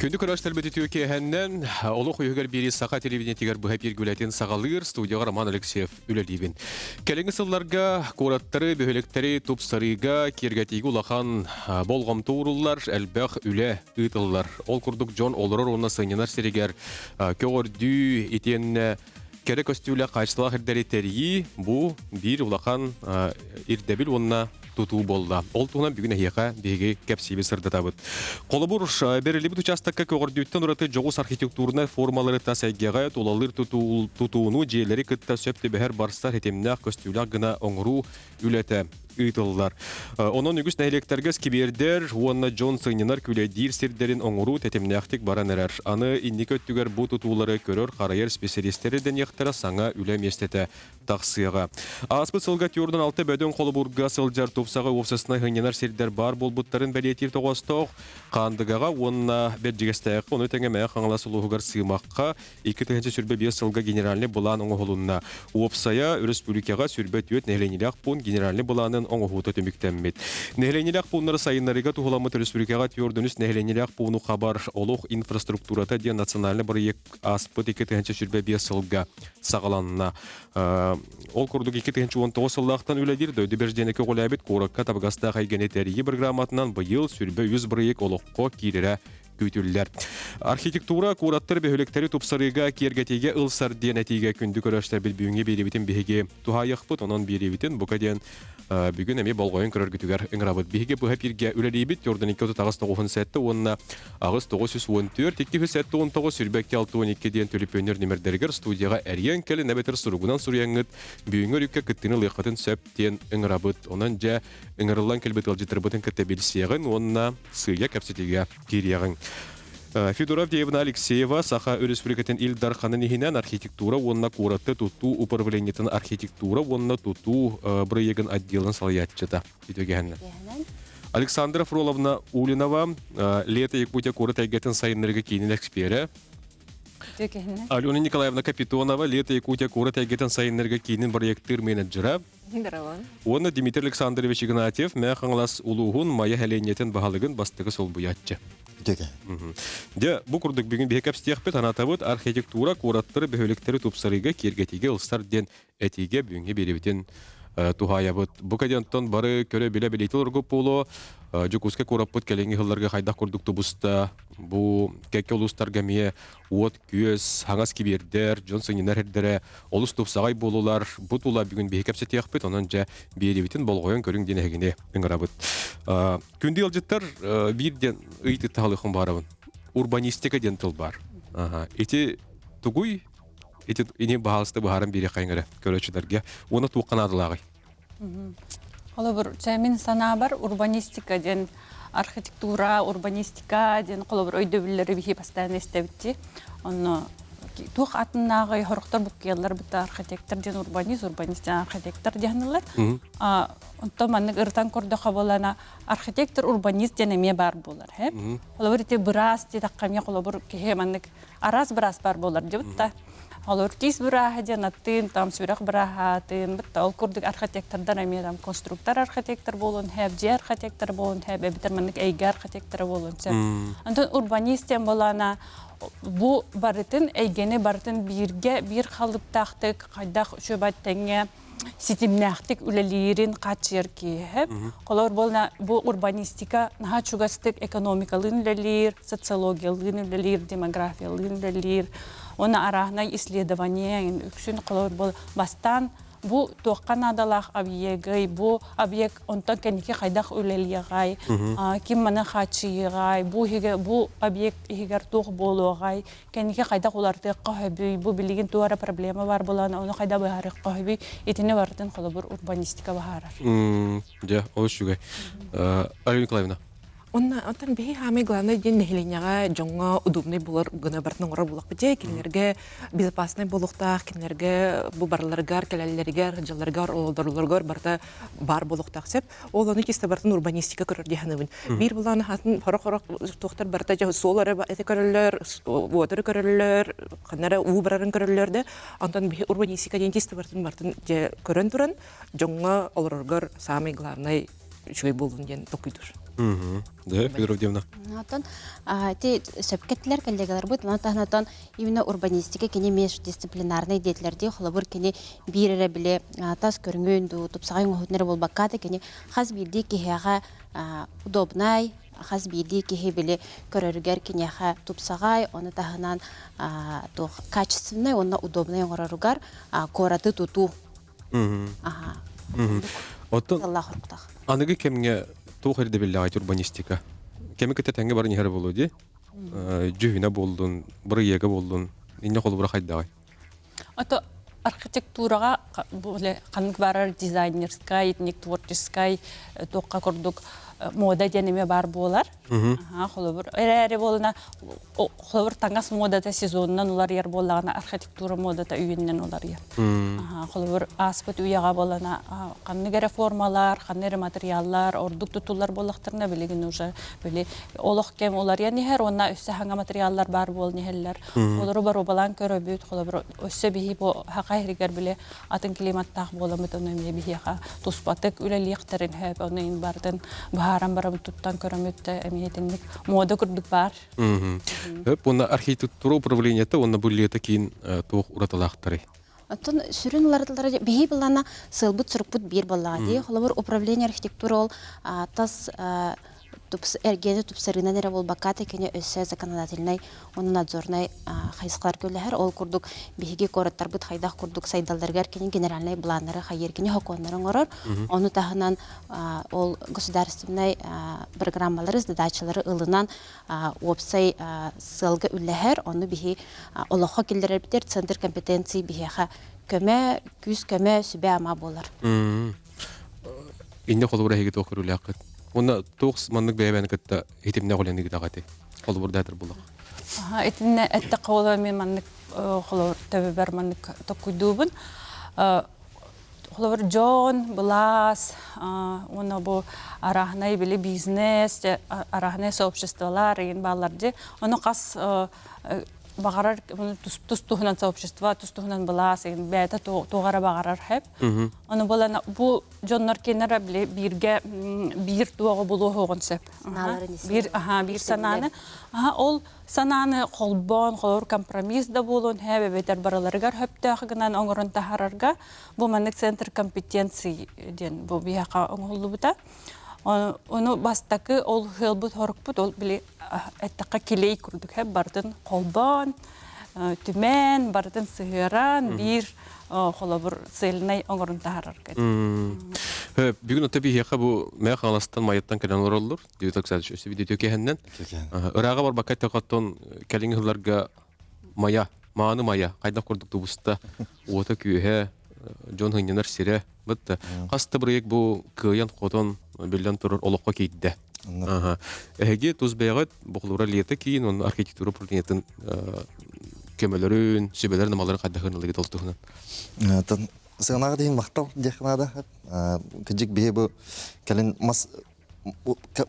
Күндү көрөөччүлэрбит үтүө киэһэннэн олох үһүгэр биири саха телевидениетигэр быһа биир үлэтин саҕалыыр студияҕа Роман Алексеев үлэлиибин. Кэлиҥҥи сылларга куораттары, бөһүөлэктэри тупсарыыга, киэргэтиигэ улахан болҕомто ууруллар, элбэх үлэ ыытыллар. Ол курдук дьон олорор уонна сынньанар сиригэр көҕөрдүү итиэннэ кэрэ көстүүлээх хаачыстыбалаах ирдэри тэрийии бу биир улахан ирдэбил уонна тутуу буолла. Ол туһунан бүгүн эһиэхэ биһиги кэпсиибит сырдатабыт. Холобур, бэриллибит учаастакка көҕөрдүүттэн ураты дьоҕус архитектурнай формалары тас эйгэҕэ тулалыыр тутууну дьиэлэри кытта сөп түбэһэр барсар ситимнээх көстүүлээх гына оҥоруу үлэтэ ыытыллар. Онон үгүс нэһилиэктэргэ скибиэрдэр уонна дьон сынньанар күлэйдиир сирдэрин оҥоруу тэтимнээхтик баран эрэр. Аны инники өттүгэр бу тутуулары көрөр-харайар специалистэр ирдэниэхтэрэ саҥа үлэ миэстэтэ тахсыаҕа. Ааспыт сылга түөртүн алта бөдөҥ холобурга сылдьар тупсаҕай уопсастыбаннай сынньанар сирдэр баар буолбуттарын бэлиэтиир тоҕоостоох Хаандыгаҕа уонна Бэрдьигэстээххэ, ону тэҥэ Мэҥэ Хаҥалас улууһугар Сыымахха 2025 сылга генеральнай былаан оҥоһулунна. Уопсайа өрөспүүбүлүкэҕэ 24 нэһилиэнньэлээх пуун генеральнай былаанын оҥоһуута түмүктэммит. Нэһилиэнньэлээх пууннары сайыннарыыга туһуламмыт өрөспүүбүлүкэҕэ 43 нэһилиэнньэлээх пууну хабар олох инфраструктурата диэн национальнай бырайыак ааспыт 2025 сылга саҕаланна. Ол курдук 2019 сыллаахтан үлэлиир дойду бэрдиэнэ көҕүлээбит куоракка табыгастаах эйгэни тэрийии программатынан быйыл 23 бырайыак олоххо киирэрэ күүтүллэр. Архитектура куораттар бөһүөлэктэри тупсарыыга, киэргэтиигэ ылсар диэн этиигэ күндү көрөөччүлэрбит бүгүҥҥү биэриибитин биһиги туһаайыахпыт, онон биэриибитин бука диэн бүгүн эмиэ болҕойон көрөргүтүгэр ыҥырабыт. Биһиги быһа бииргэ үлэлиибит Төрдүн 2 38 9 7 уонна 8 914 279 22 62 диэн төлөпүөннэр нүмердэригэр студияҕа эрийэн кэлин эбэтэр суругунан суруйаҥҥыт бүгүҥҥү өрүккэ кыттыыны ылыаххытын сөп диэн ыҥырабыт. Онон дьэ ыҥырыллан кэлбит ыалдьыттарбытын кытта билсиэҕин уонна сыыйа кэпсэтиигэ киириэҕиҥ. Федора Авдеевна Алексеева Саха Өрөспүүбүлүкэтин Ил Дарханын иһинэн архитектура уонна куораты тутуу управлениетын архитектура уонна тутуу бырайыагын отделын салайааччыта. Үтүөгэһиннэ. Александра Фроловна Улинова, Лето Якутия куорат эйгэтин сайыннарыыга киинин эксперэ. Алена Николаевна Капитонова, Лето Якутия куорат эйгэтин сайыннарыыга киинин бырайыактыыр менеджера. Уонна Дмитрий Александрович Игнатьев Мэҥэ Хаҥалас улууһун Майа сэлиэнньэтин баһылыгын бастакы солбуйааччы. Дьэ, бу курдук бүгүн биһи кэпсэтиэхпит, санаатабыт архитектура куораттары, бөһүөлэктэри тупсарыыга, киэргэтиигэ ылсар диэн этиигэ бүгүҥҥү биэриибитин туһаайабыт. Бу кадентон бары көрө-билэ билиитин оргуп буолуо. Дьокуускай куораппыт кэлиҥҥи сылларга хайдах курдук тубуста, бу кэккэ улуустарга эмиэ уот-күөс, хаҥас кибиэрдэр, дьон сынньанар сирдэрэ олус тупсаҕай буолулар. Бу тула бүгүн биһи кэпсэтиэхпит, онон дьэ биэриибитин болҕойон көрүҥ диэн эһигини ыҥырабыт. Күндү ыалдьыттар, биир диэн ыйытыктаһалыахпын баарабын. Урбанистика диэн тыл баар. Ити тугуй? Ити ини баһаалыста быһааран биэриэххэйиҥ эрэ көрөөччүлэргэ. Уонна туохха наадалааҕый? Холобур, чэ мин санаабар урбанистика диэн архитектура, урбанистика диэн холобур өйдөбүллэри биһи постоянно истэбитти. Онно туох атыннааҕый хорохтор буккуйаллар бытта архитектор диэн урбанист, урбанист диэн архитектор диэхнилэр. Онтон маннык ырытан көрдөххө буолана архитектор урбанист диэн эмиэ баар буолар. Холобур ити быраас диэтэххэ эмиэ холобур киһи маннык араас быраас баар буолар дебутта. Олор тиис бырааһа диэн аттыын, там сүрэх бырааһаатын, бытта ол курдук архитектордар эмиэ там конструктор архитектор буолуон сөп, дьиэ архитектор буолуон сөп, эбэтэр маннык эйгэ архитектора буолуон сөп. Онтон урбанист диэн буолаана бу барытын эйгэни барытын бииргэ биир халыптаахтык хайдах үчүгэй тэҥҥэ ситимнээхтик үлэлиирин хааччыйар киһи. Холобур буолна бу урбанистика наһаа чугастык экономикалыын үлэлиир, социологиялыын үлэлиир, демографиялыын үлэлиир. Уонна арааһынай исследование үксүн холобур бол бастаан бу туохха наадалаах объегый, бу объект онтон кэнники хайдах үлэлиэҕэй, ким маны хааччыйыаҕай, бу иһигэр бу объект иһигэр туох буолуоҕай, кэнники хайдах улартыахха сөбүй, бу билигин туох эрэ проблема бар буолан, ону хайдах быһаарыахха сөбүй, итини барытын холобур урбанистика быһаарар. Дьэ, олус үчүгэй. Алена Николаевна. Онна оттон биһи хаамай главное диэн нэһилиэнньэҕэ дьоҥҥо удобный буолар гына барытын оҥорор буоллахпыт дьэ кинилэргэ безопасный буолуохтаах кинилэргэ бу барыларыгар кэлэллэригэр дьылларыгар олордоруларыгар барыта баар буолуохтаах сөп Ол ону чисто барытын урбанистика көрөр дии саныыбын. Биир булаан хатын хорох-хорох туохтар барыта дьэ суол эрэ эти көрөллөр, уотары көрөллөр, ханна эрэ уу барарын көрөллөр да. Онтон биһи урбанистика диэн чисто барытын барытын дьэ көрөн туран дьоҥҥо олороргор самый главный. үчүгэй буоллун диэн толкуйдуур. Да, Федоров Дивна. Оттон ити сөпкө эттилэр коллегаларбыт, ону таһынан именно урбанистика кини междисциплинарный диэтилэр дии, холобур кини биир эрэ били тас көрүҥүн дуу, тупсаҕай оҥоһуутун эрэ буолбакка да кини хас биирдии киһиэхэ удобнай, хас биирдии киһи били көрөрүгэр киниэхэ тупсаҕай, ону таһынан туох качественный уонна удобный оҥороругар куораты тутуу. Аха. Оттон аныгы кэмҥэ туох ирдэбиллээҕий урбанистика? Кэми кытта тэҥҥэ баран иһэр буолуо дии. Дьүһүнэ буоллун, бырайыага буоллун, инньэ холобура хайдаҕый? Ото архитектураҕа ханнык баарар дизайнерскай, итинник творческай туохха курдук мода диэн эмиэ баар буолар. Холобур, эрээри буолуна холобур таҥас муодата сезонунан уларыйар буоллаҕына архитектура муодата үйэннэн уларыйар. Холобур, ааспыт үйэҕэ буолана ханнык эрэ формалар, ханнык эрэ материаллар ордук тутуллар буоллахтарына билигин уже били олох кэм уларыйан иһэр уонна өссө хаҥа материаллар баар буолан иһэллэр. Олору боруобалаан көрөбүт, холобур, өссө биһи бу хаха иһигэр били атын климаттаах буоламмыт ону эмиэ биһиэхэ туспатык үлэлиэхтэрин сөп, ону ин бардын быһааран барабыт туттан көрөмүт эмиэ итинник мода курдук баар. Өп, уонна архитектура управлениета уонна бу лето киин туох уратылаахтарый? Оттон сүрүн уларытылара биһи былаана сыалбыт-сорукпут биир буоллаҕа дии. Холобур, управление архитектура ол тас эргиэни тупсарыынан эрэ буолбакка кини өссө законодательнай уонна надзорнай хайысхаларга үлэһэр. Ол курдук биһиги куораттарбыт хайдах курдук сайдалларыгар кини генеральнай планнары хайыыр кини сокуоннары оҥорор. Ону таһынан ол государственнай программалары, задачалары ылынан уопсай сыалга үллэһэр. Ону биһи олоххо киллэрэрбитигэр центр компетенции биһиэхэ көмө, күүс-көмө, сүбэ-ама буолар. Инне холобура эһиги туох көрүүлээххит? Уонна туох маннык бэйэбэни кытта хитимнээх үлэни ыытаҕыт? Холобурдаатар булах. Итиннэ эттэххэ буолар мен маннык холобур төбөбөр маннык токкуйдуубун. Холобур дьон, былаас, уонна бу арааһынай били бизнес, арааһынай сообществолар игин бааллар дии. Ону хас баҕарар тус туһунан сообщество, тус туһунан былаас игин бэйэтэ туох эрэ баҕарар хэп. Ону буолан бу дьоннор кинилэр били бииргэ биир туоҕу булуоһуоҕун сөп. Биир аха биир санааны. Аха ол санааны холбоон, холобур компромисс да буолуон хэб эбэтэр барыларыгар хөптөөх гынан оҥорон таһаарарга бу маннык центр компетенции диэн бу биһиэхэ оҥоһуллубута. Ону бастакы ол ыалбыт хорукпут ол били эттэххэ килей курдук хэп барытын холбоон, түмэн, барытын сыһыаран биир холобур цельнай оҥорун таһаарарга. Бүгүн ото биһиэхэ бу Мээх Хаҥаластан Майаттан кэлэн олороллор. Дмитрий Александрович өссө видео кэһэннэн. Ырааҕа барбакка эттэххэ кэлиҥ ыһылларга Майа, мааны Майа хайдах курдук тубуста, уота-күөһэ, дьон сынньанар сирэ. Бытта хас да бырайыак бу кыайан-хотон биллэн турар олоххо киирдэ. Эһиги тус бэйэҕит Бохлура лето киин уонна архитектура управлениетын көмөлөрүн, сүбэлэрин амаларын хайдах ылыгыт ол туһунан? Сыанаҕа диэн махтал диэх наада. Кыдьык биһи бу кэлин мас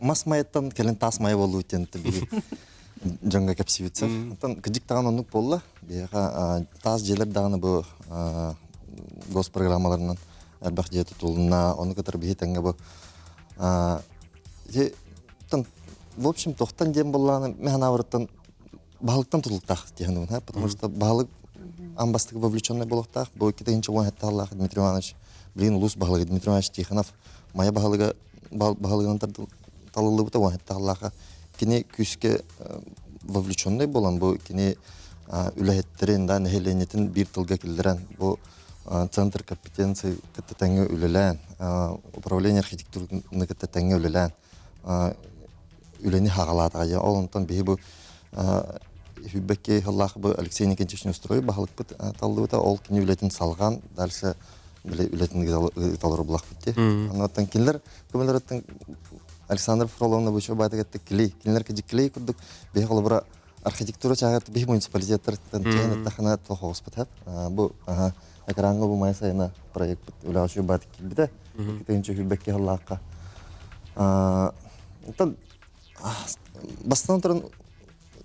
мас майаттан кэлин таас мая буолуу диэн биһи дьоҥҥо кэпсиибит. Оттон кыдьык даҕаны оннук буолла. Биһиэхэ таас дьиэлэр даҕаны бу госпрограммаларынан элбэх дьиэ тутулунна. Ону кытары биһи тэҥҥэ бу в общем тохтан диэн буоллаҕына мин санаабарыттан баһылыктан тутулуктаах диэн потому что баһылык аан бастакы вовлеченный буолуохтаах. Бу 2017 сыллаах Дмитрий Иванович билигин улуус баһылыга Дмитрий Иванович Тихонов Майа баһылыга баһылыгынан талыллыбыта 17 сыллаахха кини күүскэ вовлеченный буолан бу кини үлэһиттэрин да нэһилиэнньэтин биир тылга киллэрэн бу центр компетенции кытта тэҥҥэ үлэлээн управление архитектураны кытта тэҥҥэ үлэлээн үлэни хаҕалаатаҕа ол онтон биһи бу Хүббэкки сыллаах бу Алексей Никитич Неустрой баһылыкпыт таллыбыта ол кини үлэтин салҕаан дальше били үлэтин ыыталар булахпыт дии. Оннуттан кинилэр көмөлөрөттөн Александр Фроловна Бычева баатыгатта клей кинилэр кыдьык клей курдук биһи холобура архитектура чааҕар биһи муниципалитеттарыттан чээн эттахына тохоҕуспут бу экраҥҥа бу май сайына проектпыт үлэҕэ баатык киирбитэ китинчи хүлбэкки сыллаахха оттон бастатан туран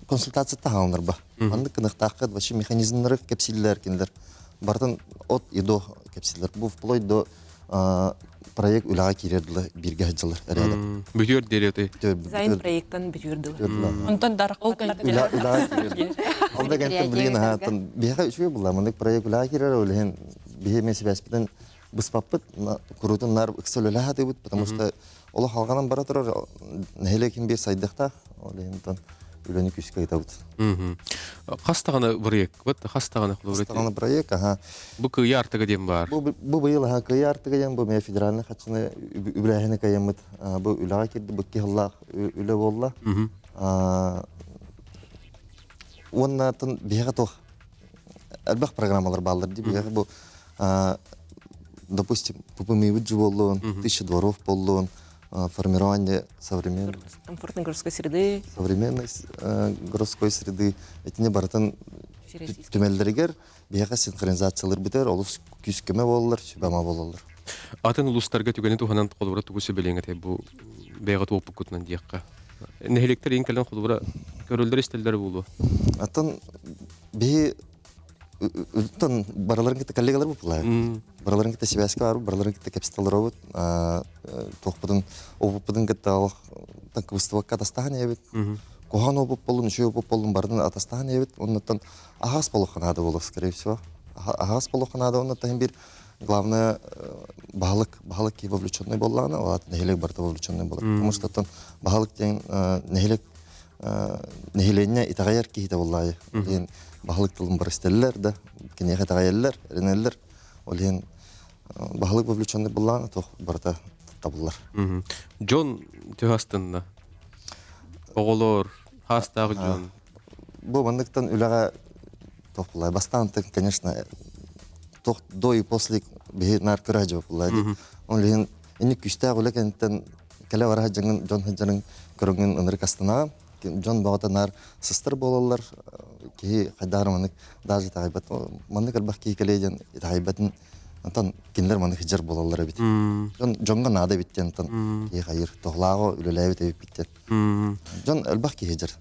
консультация таһааланар ба маннык кыныхтааххыт вообще механизмнары кэпсииллэр кинилэр барытын от и до кэпсииллэр бу вплоть до. Проект үлэҕэ киирэр дылы бииргэ сылдьаллар эрээдэ. Бүтүөр диэри Дизайн проекттан бүтүөр дылы. Онтон дарах Үлэҕэ киирэр. Ол да кэнтэн билигин аһааттан биһиэхэ үчүгэй булла. Маннык проект үлэҕэ киирэр ол иһин биһи эмиэ сибээспитин быспаппыт, куруутун наар ыкса үлэлэһэ сатыыбыт, потому что олох алҕанан бара турар нэһилиэк иһин биир сайдыахтаах. Ол иһин үлэни күүскэ ыытабыт. Хас даҕаны проект, вот хас даҕаны Хас даҕаны проект, аха. Бу Кыйа артыга диэн баар. Бу быйыл аха Кыйа артыга диэн бу эмиэ федеральный хаччыны үбүлээһини кыйаммыт. Бу үлэҕэ киирди, бу киһиллаах үлэ буолла. Уонна биһиэхэ туох элбэх программалар бааллар дии. Биһиэхэ бу допустим, ППМИ-бит же буоллун, тысяча дворов буоллун, формирование современной комфортной городской среды, современной городской среды итини барытын түмэллэригэр биһиэхэ синхронизациялар бүтэр, олус күүс-көмө буолаллар, сүбэ-ама буолаллар. Атын улуустарга түгэни туһанан холобура тугу сүбэлиэҥ этэй бу бэйэҕит уоппуккутунан диэххэ. Нэһилиэктэр иин кэлэн холобура көрөллөр истэллэр буолуо. Атын биһи Оттон барыларын кытта коллегалар буоллар. Барыларын кытта сибээскэ бар, барыларын кытта кэпсэтэ олоробут. Туохпутун, опыппытын кытта олох кыбыстыбакка атастаһан иһэбит. Куһаҕан опыт боллун, үчүгэй опыт боллун барытын атастаһан иһэбит. Оннуттан аһаҕас буолуохха наада буолуох, скорее всего. Аһаҕас буолуохха наада, оннуттан биир главное баһылык, баһылык киһи вовлеченный буоллаҕына, ол аата нэһилиэк барыта вовлеченный буолар. Потому что оттон баһылык диэн нэһилиэк нэһилиэнньэ итэҕэйэр киһитэ буоллаҕай. Ол иһин баһылык тылын бары истэллэр да, киниэхэ итэҕэйэллэр, эрэнэллэр. Ол иһин баһылык вовлеченный буоллаҕына туох барыта табыллар. Дьон төһө астынна? Оҕолор, хаастаах дьон. Бу манныктан үлэҕэ туох буоллай? Бастаан конечно, туох до и после биһи наар көрө сылдьыбыт буоллай. Ол иһин инник күүстээх үлэ кэнниттэн кэлэ бара сылдьаҥҥын дьон сылдьарын көрөҥҥүн ынырык астынаҕын. Дьон бөҕөтө наар сыстар буолаллар. Киһи хайдах эрэ маннык даже итэҕэйбэт. Маннык элбэх киһи кэлиэ диэн итэҕэйбэтин онтон кинилэр маннык сылдьар буолаллар эбит. Дьон дьоҥҥо наада эбит диэн онтон киһи хайыыр туһалааҕы үлэлээбит эбиппит диэн. Дьон элбэх киһи сылдьар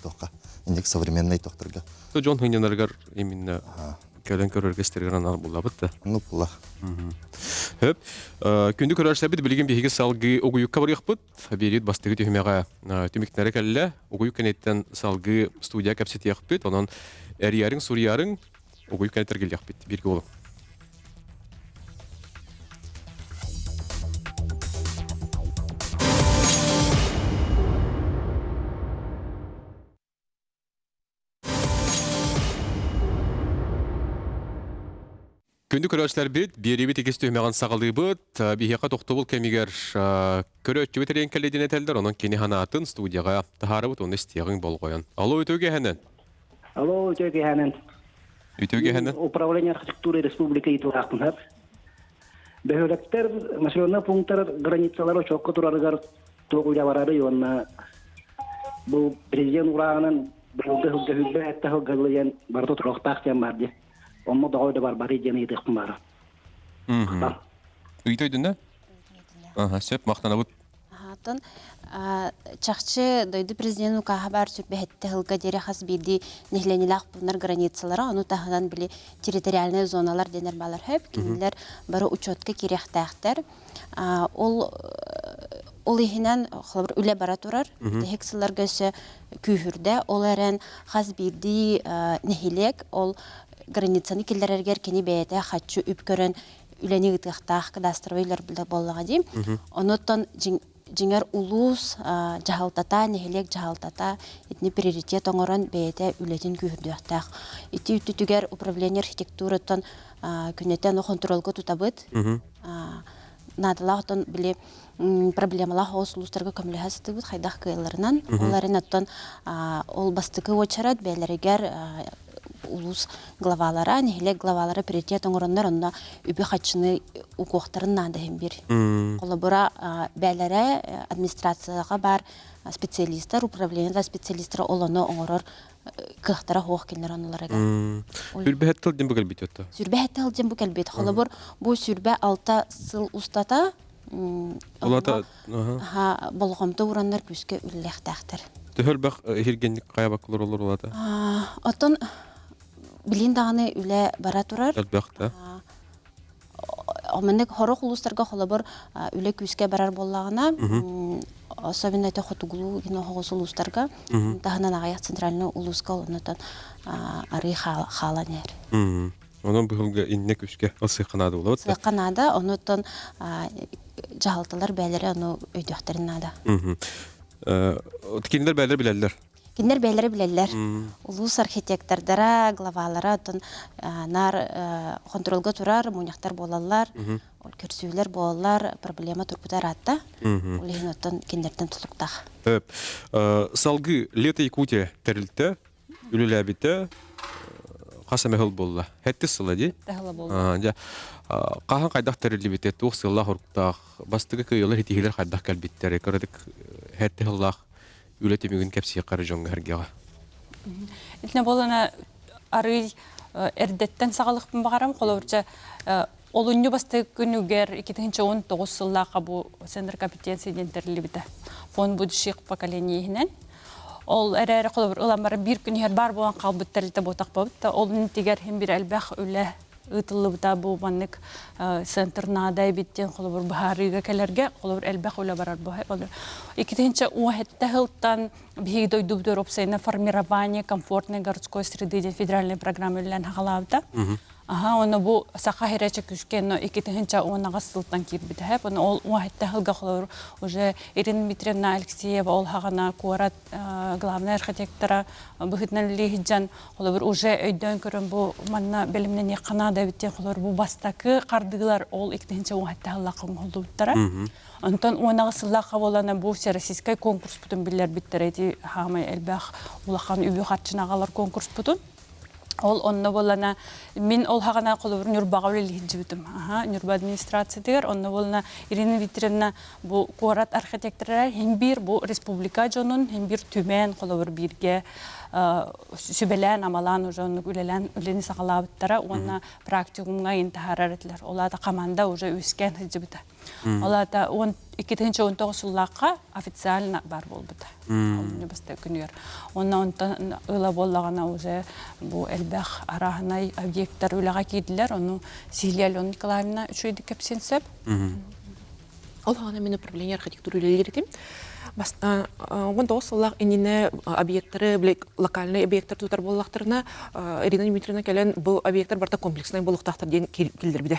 туохха инник современный тохторго. Дьон сынньанарыгар именно кэлэн көрөргө истэригэр анал буллабыт да. Ну була. Хөп. Күндү көрөрсөбүт билигин биһиги салгыы угуйукка барыахпыт. Биэрит бастыгы түһүмэҕэ түмүктэнэ кэллэ. Угуйук кэнниттэн салгыы студия кэпсэтиэхпит. Онон эрийэриҥ, суруйарыҥ угуйук кэнниттэн кэлиэхпит. Бииргэ буолуҥ. Күндү көрөөччүлэрбит, биэриибит иккис түһүмэҕин саҕалыыбыт. Биһиэхэ тохтобул кэмигэр көрөөччүбүт эрийэн кэллэ диэн этэллэр, онон кини санаатын студияҕа таһаарабыт уонна истиэҕиҥ болҕойон. Алло, үтүө киэһэнэн. Алло, үтүө киэһэнэн. Үтүө киэһэнэн. Управление архитектуры республики ыытылаахпын. Бөһүөлэктэр населенный пунктар границалара чокко турарыгар туох үлэ барарый уонна бу президент урааҕынан быйылгы сылга сүүрбэ сэттэ сылга дылы диэн барыта туруохтаах диэн баар дии. Онно доҕой да барбарый диэн ыйытыахпын баара. Ыйыта өйдөннө? Аха, сөп, махтанабыт. Аһаатын чахчы дойду президенин укааһа баар сүрбэһэттэ сылга диэри хас биирдии нэһилиэнньэлээх пууннар границалара, ону таһынан били территориальнай зоналар дэнэр баалар хөп, кинилэр бары учетка киириэхтээхтэр. Ол ол иһинэн холобур үлэ бара турар. Бүтэһик сылларга өссө күүһүрдэ. Ол эрэн хас биирдии нэһилиэк ол границаны киллэрэригэр кини бэйэтэ хаччы үп көрөн үлэни ыытыахтаах кадастровый үлэлэр буоллаҕа дии. Онуттан дьиҥэр улуус дьаһалтата, нэһилиэк дьаһалтата итини приоритет оҥорон бэйэтэ үлэтин күүһүрдүөхтээх. Ити өттүтүгэр управление архитектураттан күннэтэ ону хонтуруолга тутабыт. Наадалаах оттон били проблемалаах оҕус улуустарга көмөлөһө сатыыбыт хайдах кыайалларынан. Ол эрэн оттон ол бастакы уочарат бэйэлэригэр улуус главалара, нэһилиэк главалара приоритет оҥороннор онно үбү-харчыны угуохтарын наада иһин биир. Холобура, бээлэрэ администрацияҕа баар специалистар, управлениеда специалистар ол ону оҥорор кыахтара суох кинилэр оннуларыгар. Сүрбэһэт тыл диэн бу кэлбит отто. Сүрбэһэт тыл диэн бу кэлбит. Холобур, бу сүрбэ алта сыл устата Улата болҕомто ураннар күүскэ үлэлиэхтээхтэр. Төһө элбэх иһиргэнник хайабаккалар олор улата? Оттон билин даҕаны үлэ бара турар. Элбэх да. Маннык хорох улуустарга холобур үлэ күүскэ барар буоллаҕына, особенно это хотугулуу оһоҕос улуустарга, таһынан аҕыйах центральный улууска оннотон арыы хаалан иһэр. Онон быһылга инне күскэ ылсыахха наада буолабыт. Сыахха наада, онуттан дьаһалталар бээлэрэ ону өйдүөхтэрин наада. Кинилэр бээлэр билэллэр. Кинилэр бэйэлэрэ билэллэр. Улуус архитектордара, главалара оттон наар хонтуруолга турар, мунньахтар буолаллар, ол көрсүүлэр буолаллар, проблема турбута ыраатта. Ол иһин оттон кинилэртэн тутулуктаах. Салгыы Лето Якутия тэрилтэ үлэлээбитэ хас эмэ сыл буолла. Хэттис сыла дии. Дьэ, хаһан хайдах тэриллибитэ, туох сыаллаах-соруктаах, бастакы кыайыылар, ситиһиилэр хайдах кэлбиттэрэ, кыратык хэттис сыллаах үлэ түмүгүн кэпсиэххэ эрэ дьоҥҥо сэргэҕэ. Итинэ буолана арый эрдэттэн саҕалыхпын баҕарам холобурча олунньу бастакы күнүгэр 2019 сыллаахха бу центр компетенции диэн тэриллибитэ фонд будущих поколений иһинэн ол эрээри холобур ылан баран биир күн иһэр баар буолан хаалбыт тэрилтэ буотахпабыт да ол интигэр иһин бир элбэх үлэ ыытыллыбыта бу маннык центр наада эбит диэн холобур быһаарыыга кэлэргэ холобур элбэх үлэ барар бу иккитинчэ уоһэтте сылтан биһиги дойдубутугар уопсайынан формирование комфортной городской среды диэн федеральная программа үлэлээн хаалаабыта Аха, оны бу саха хирече күскэ но 2018 сылтан киирбитэ. Оны ол уоһэтте сылга холобур уже Ирина Дмитриевна Алексеева ол хаҕана куорат главный архитектора быһыытынан үлэлиир Холобур, уже өйдөөн көрөн бу манна бэлэмнэниэххэ наада эбит диэн холобур бу бастакы хардыылар ол иккитинчи уһатта сыллаахха оҥоһуллубуттара. Онтон уонаҕы сыллаахха буолана бу всероссийскай конкурспутун биллэрбиттэрэ ити хаамай элбэх улахан үбү-харчыны аҕалар конкурспутун. Ол онно буолана мин ол хаҕана холобур Ньурбаҕа үлэлиһилдьибитим. Аха, Ньурба администрациятыгар онно буолана Ирина Викторовна бу куорат архитектора хин биир бу республика дьонун хин биир түмэн холобур бииргэ сүбэлээн-амалаан уже оннук үлэлээн үлэни саҕалаабыттара уонна практикумҥа ыйын таһаарар этилэр. Ол аата команда уже үскээн сылдьыбыта. Ол аата 2019 сыллаахха официально бар буолбута. Бастакы күнүгэр. Онно онтон ыла буоллаҕына уже бу элбэх арааһынай объекттар үлэҕэ киирдилэр. Ону Силия Алена Николаевна үчүгэйдик кэпсиэн сөп. Ол аҕана мин управление архитектура үлэлиир этим. 19 сыллаах иннинэ объекттары, локальный объекттар тутар буоллахтарына, Ирина Дмитриевна кэлэн бу объекттар барыта комплекснай буолуохтаахтар диэн киллэрбитэ.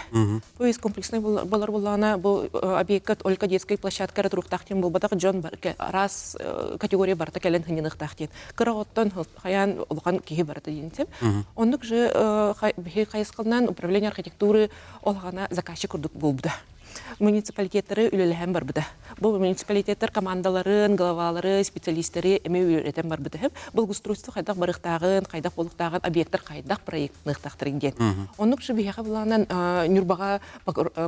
Бу есть комплекснай болар буоллаҕына, бу объекка только детскай площадка эрэ туруохтаах диэн буолбатах, дьон араас категория барыта кэлэн сынньаныахтаах диэн. Кыра оҕоттон хайаан улахан киһи барыта диэн сөп. Оннук же биһи хайысхалынан управление архитектуры ол аҕана заказчик курдук буолбута. Муниципалитеттары үлэлэһэн барбыта. Бу муниципалитеттар командаларын, главалары, специалистэри эмиэ үөрэтэн барбыта. Благоустройство хайдах барыахтааҕын, хайдах буолуохтааҕын, объекттар хайдах проектыныахтаахтарын диэн. Оннук же биһиэхэ былаанан Ньурбаҕа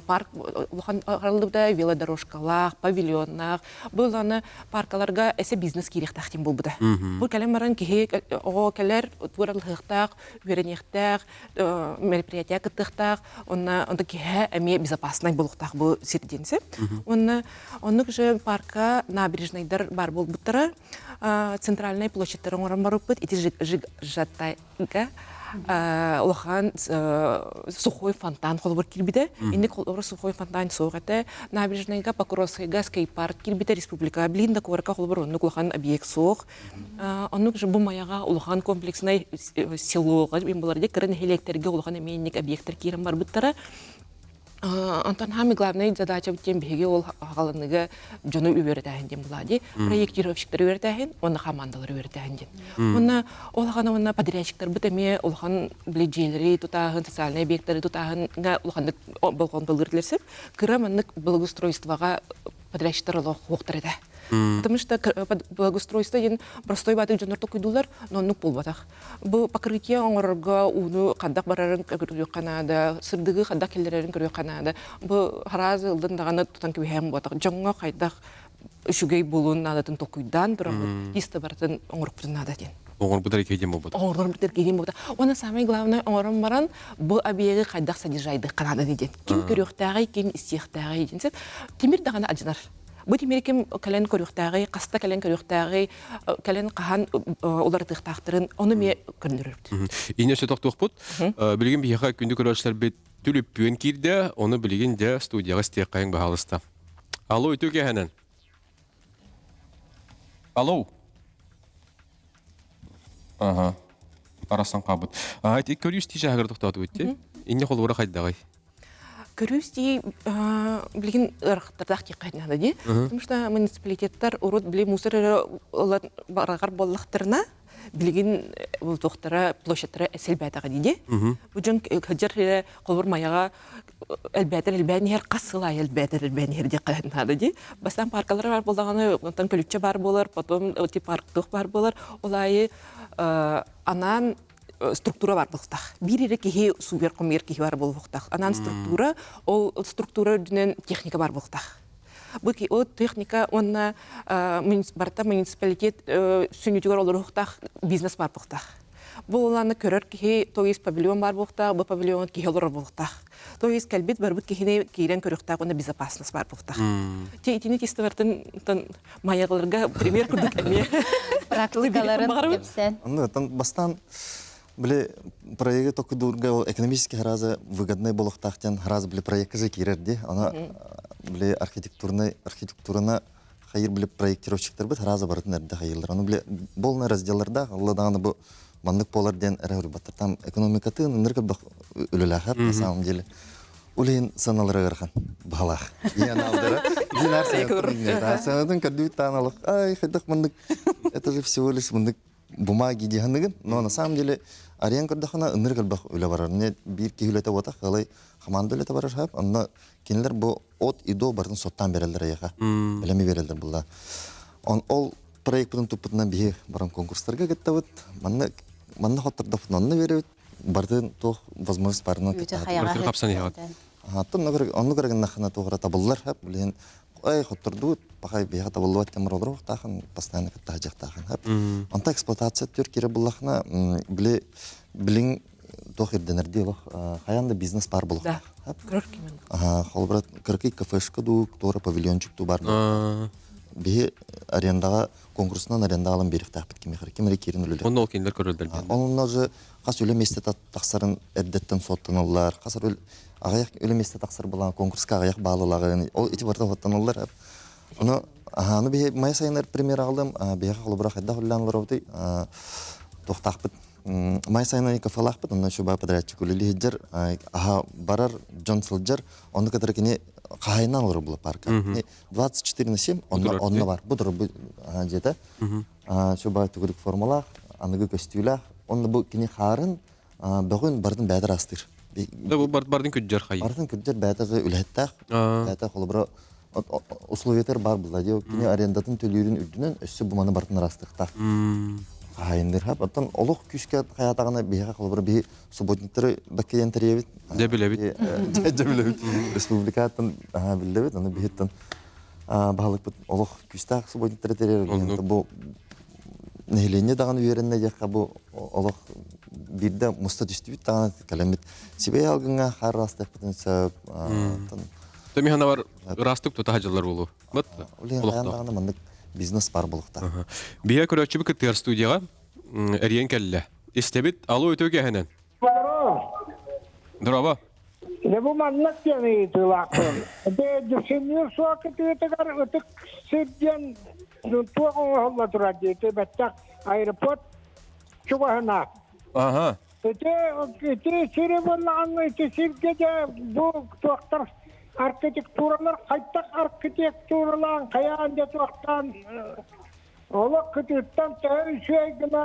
парк улахан арыллыбыта, велодорожкалаах, павильоннаах. Бу ыланы паркаларга эсэ бизнес киириэхтээх диэн буолбута. Бу кэлэн баран киһи оҕо кэлэр, туоралыһыахтаах, үөрэниэхтээх, мероприятие кыттыахтаах, онно онто киһи эмиэ безопасный буолуохтаах бу сир диэн сөп. Уонна оннук же парка набережнайдар бар буолбуттара, центральный площадьтары оҥорон барбыппыт, ити Жаттайга улахан сухой фонтан холобур киирбитэ. Инник холобур сухой фонтан суох этэ. Набережнайга, Покровскайга скейт-парк киирбитэ республика. Билин да куоракка холобур оннук улахан объект суох. Оннук же бу Майаҕа улахан комплекснай селоҕа булар кыра нэһилиэктэргэ улахан эмиэнник объекттар киирэн барбыттара. Онтон самый главный задача диэн биһиги ол хаҕаланыга дьону үөрэтээһин диэн була дии. Проектировщиктары үөрэтээһин уонна командалары үөрэтээһин диэн. Уонна ол аҕана уонна подрядчиктарбыт эмиэ улахан били дьиэлэри тутааһын, социальнай объекттары тутааһынга улаханнык болҕомтолуур этилэр Кыра маннык благоустройствоҕа подрядчиктар олох хуохтар этэ. Потому что благоустройство диэн простой баатык дьоннор токуйдуулар, но оннук буолбатах. Бу покрытие оҥорорго ууну хаддах барарын көрүөххэ наада, сырдыгы хаддах киллэрэрин көрүөххэ наада. Бу хараас ылдын даҕаны тутан кэбиһээн буолбатах. Дьоҥҥо хайдах үчүгэй буолуон наадатын толкуйдаан тураммыт, тиис да барытын оҥорбутун наада диэн. Оҥорбутар икки диэн буолбатах. Оҥорбутар икки диэн буолбатах. Уонна самое главное оҥорон баран бу объегы хайдах содержайдыхха наада диэн. Ким көрүөхтээҕий, ким истиэхтээҕий диэн. Тимир даҕаны алдьанар. Бу тимир ким кэлэн көрүөхтээҕий, хаста кэлэн көрүөхтээҕий, кэлэн хаһан уларытыахтаахтарын ону эмиэ көрдөрөрбүт. Ине өссө тохтуохпут. Билигин биһиэхэ күндү көрөөччүлэрбит. Түлүппүөн киирдэ, ону билигин дьэ студияҕа истиэххэйиҥ баһаалыста. Алло, үтүө киэһэнэн. Алло. Ага. Арасан хаалбыт. А, ити көрүүс тии чааһыгар тохтоотубут ти. Инне холуора хайдаҕый? Көрүүс дии билигин ыарахаттардаах диэххэ наада дии. Потому что муниципалитеттар урут били мусор эрэ ылан бараҕар буоллахтарына билигин туохтара площадьтара сэлбээтэҕэ дии. Бу дьон сылдьар эрэ холобур майаҕа элбээтэр элбээн иһэр хас сыл аайы элбээтэр элбээн иһэр диэххэ наада дии. Бастаан паркалар баар буоллаҕына онтон көлүччэ баар буолар, потом типа парк туох баар буолар. Ол аайы анаан структура бар буолуохтаах. Биир эрэ киһи сууйар хомуйар киһи бар буолуохтаах. Анаан структура, ол структура үрдүнэн техника бар буолуохтаах. Бу ол техника уонна барыта муниципалитет сүнньүтүгэр олоруохтаах бизнес бар буолуохтаах. Бу улааны көрөр киһи, то есть павильон бар буолуохтаах, бу павильон киһи олорор буолуохтаах. То есть кэлбит барбыт киһини киирэн көрүөхтээх уонна безопасность бар буолуохтаах. Те итини кистыбартын майаларга пример курдук эмиэ практикаларын кэпсээн. Онно бастаан били проекты токудурга ол экономически хараза выгодный болохтаах диэн хараза били проектка же киирэр ди. Ана били архитектурный архитектурана хайыр били проектировщиктарбыт хараза барытын эрдэ хайыллар. Аны били полный разделларда алла даҕаны бу маннык буолар диэн эрэ хөрбаттар. Там экономикатын ынырык элбэх үлэлээхэр на самом деле. Улейин сыаналары ыарахан баһалаах. Иэн алдара. Динар сыанатын көрдүүт таан ай хайдах маннык это же всего лишь мындык бумаги диһаныгын, но на самом деле арыйан көрдөххүнэ ынырык элбэх үлэ барар. Не биир киһи үлэтэ буотах, ылай хамаанда үлэтэ барар хап. Онно кинилэр бу от и до барын соттаан береллер эйэхэ. Бэлэми береллер булла. Он ол проектпытын туппутунан биһи баран конкурстарга кыттабыт. Манна манна хоттордохпутун онно беребит. Бардын туох возможность барынан кыттаһат. Хапсан иһэҕит. Аттан онну көрөгүннахына туохра табыллар хап. Билин ай хоттордубут пахай биһиэхэ табыллыбат кэмэр олоруохтаахын постоянно кыттаһыдьахтаахын хап. Онто эксплуатация түр кире буллахына били билин туох ирдэнэр дии олох хайаан да бизнес бар булуохтаах. Холобура кыракый кафешка дуу, туора павильончик дуу бар. Биһи арендаҕа конкурсунан аренда алан биэриэхтээхпит кимиэхэ ким эрэ киирэн үлэлиэх. Онно ол кинилэр көрөллөр. Онно же хас үлэ миэстэ тахсарын эрдэттэн суоттаналлар. Хас аҕыйах үлэ миэстэ тахсар буолан конкурска аҕыйах баалылаҕын. Ол ити барыта суоттаналлар. Ону аһааны биһи май сайынар премьер аҕалым биһиэхэ холобура хайдах үлэлээн олоробутуй туохтаахпыт май сайынай кафелаахпыт онно шуба подрядчик үлэлии сылдьар аха барар дьон сылдьар онну кытары кини хаһайынан олорор була парка 24 на 7 онно онно бар бу турар бу дьиэтэ шуба түгүрүк формалаах аныгы көстүүлээх онно бу кини хаарын бөҕүн бардын бээтэр астыыр Да бу бардын күддьэр хайы. Бардын күддьэр бээтэ үлэһиттээх бээтэ холобура условиятар бар булла диэ кини арендатын төлүүрүн үрдүнэн өссө бу маны бартын ырастыктаах хаһайындыр хап оттон олох күүскэ хаятаҕына биһиэхэ холобура биһи субботниктары баккайан тэрийэбит дьэ билэбит дьэ билэбит республикаттан биллэбит аны биһиттэн баһылыкпыт олох күүстээх субботниктары тэрийэр бу нэһилиэнньэ даҕаны үөрэннэ диэххэ бу олох биирдэ муста түстүбүт даҕаны кэлэммит сибэй алгыҥҥа хаар ыраастыахпытын сөп Тэмиһанабар ыраастык тута сылдьаллар буолуо. Бат. Улахан маннык бизнес бар буолуохтаах. Биһиэ көрөөччүбүт кыттыгар студияҕа эрийэн кэллэ. Истэбит. Алло, үтүө киэһэнэн. Здорово. Дьэ бу маннык диэн ыйытыылаахпын. Ити Дүпсүннүүр суол кытыытыгар ытык сир диэн туох оҥоһулла турар дии. Ити бэттэх аэропорт чугаһына. Ага. Ити ити сири буоллаҕына ити сиргэ дьэ бу туохтар архитектуралар хайдах архитектуралаан хайаан дьэ туохтаан олох кытыыттан төһө үчүгэй гына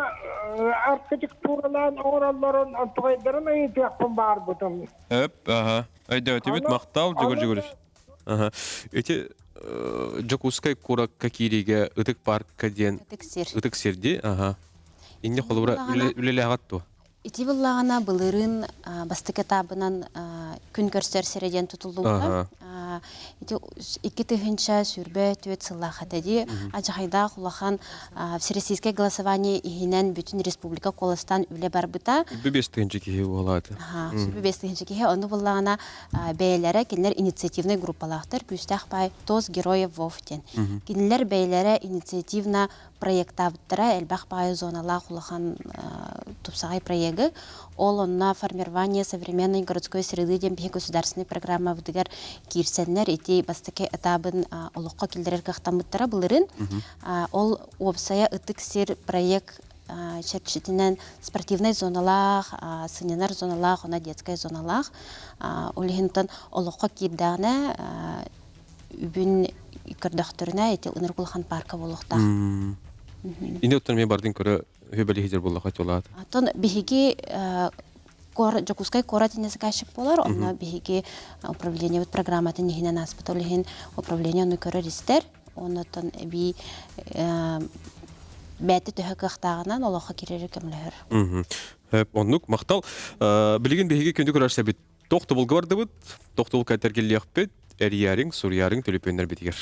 архитектуралаан оҥороллорун онтугайдарын ыйытыахпын баарбытым. Эп, аха. Өйдөөтүбүт, махтал, Дьөгүр Дьөгүрүс. Аха. Ити Дьокуускай куоракка киириигэ Ытык парка диэн Ытык сир. Ытык сир дии. Аха. Инне холобура үлэлээҕит дуо? Ити буллаҕына былырыын бастакы этабынан күн көрсөр сирэ диэн тутуллубута. Ити 2024 сыллаах этэ дии. Адьахайдаах улахан всероссийское голосование иһинэн бүтүн республика куоластаан үлэ барбыта. 5 тыһыынча киһи буолааты. 5 тыһыынча киһи. Ону буллаҕына бэйэлэрэ кинилэр инициативнай группалаахтар күүстээх баай ТОС Героев ВОВ диэн. Кинилэр бэйэлэрэ инициативно проектаабыттара элбэх баайы зоналаах улахан тупсаҕай проегы. Ол онно формирование современной городской среды диэн биһи государственный программабытыгар киирсэннэр ити бастакы этабын олоххо киллэрэр кыахтаммыттара былырын. Ол уопсайа ытык сир проект чэрчитинэн спортивнай зоналаах, сынньанар зоналаах, она детскай зоналаах. Ол иһинтэн олоххо киирдэҕинэ үбүн көрдөхтөрүнэ ити ынырык улахан парка буолуохтаах. Ини оттон мен бардын көрө хөбөлү буоллаха тулаат. Оттон биһиги Дьокуускай куорат инне заказчик буолар, онно биһиги управлениебыт программатын иһинэн ааспыт, ол иһин управление ону көрөр истэр, оннотон эбии бэйэтэ төһө кыахтааҕынан олоххо киирэри көмөлөһөр. Оннук махтал. Билигин биһиги күндү көрөрсөбүт. Тохтобулга бардыбыт, тохтобулга тергиллиэхпит, эрийээриҥ, суруйаарыҥ төлөпүөннэрбитигэр.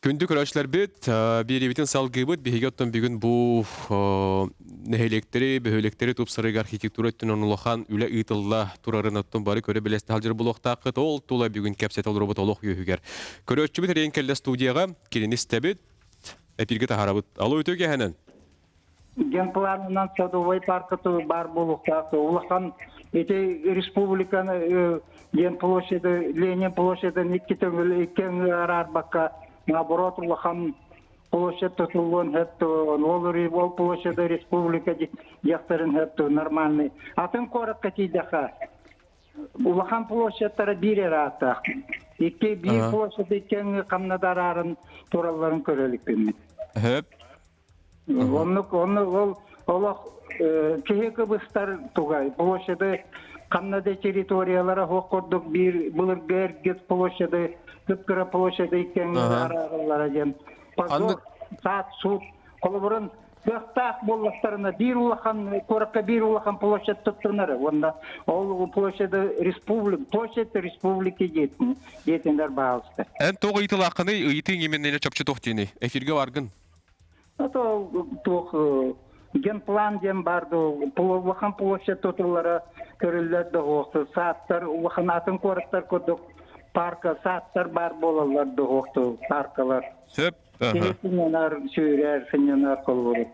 Күндү көрөөччүлэрбит, биэриибитин салгыыбыт. Биһиги оттон бүгүн бу нэһилиэктэри, бөһүөлэктэри тупсарыыга архитектура өттүнэн улахан үлэ ыытылла турарын оттон бары көрө билэсте сылдьар буолуохтааххыт. Ол тула бүгүн кэпсэтэ олоробут олох үөһүгэр. Көрөөччүбүт эрийэн кэллэ студияҕа, кинини истэбит, эпиргэ таһаарабыт. Алло, үтүө киэһэнэн. Генпланынан садовой паркаты бар буолуохтаах. Улахан ити республиканы Ген площади, Ленин площадын икки төҥүл икки араарбакка, наоборот улахан площадь тутуллуон сөп, ол ол площади республика диэхтэрин сөп нормальный. Атын куоракка тиийдэххэ улахан площадьтара биир эрэ ааттаах. Икки биир площадь икки хамнадарарын туралларын көрөлүкпүн. Хөп. Оннук онну ол олох киһи кыбыстар тугай площады ханна да территориялара хуох курдук биир былыргы эргит площады кыпкыра площады иккиэн араараллара диэн позор саат суут холобурун кыахтаах буоллахтарына биир улахан куоракка биир улахан площадь туттунар уонна ол площады республик площадь республики диэтин диэтинлэр баалыста. Эн тоҕо ыйытылааххыный ыйытыың именнене чопчу туох диэний эфирге баргын. Это туох генплан диэн бар улахан площадь тутуллара көрүллэр да сааттар улахан атын куораттар курдук парка сааттар бар буолаллар дуһуохту паркалар. Сөп. Киһи сынньанар, сүүрэр, сынньанар холбору.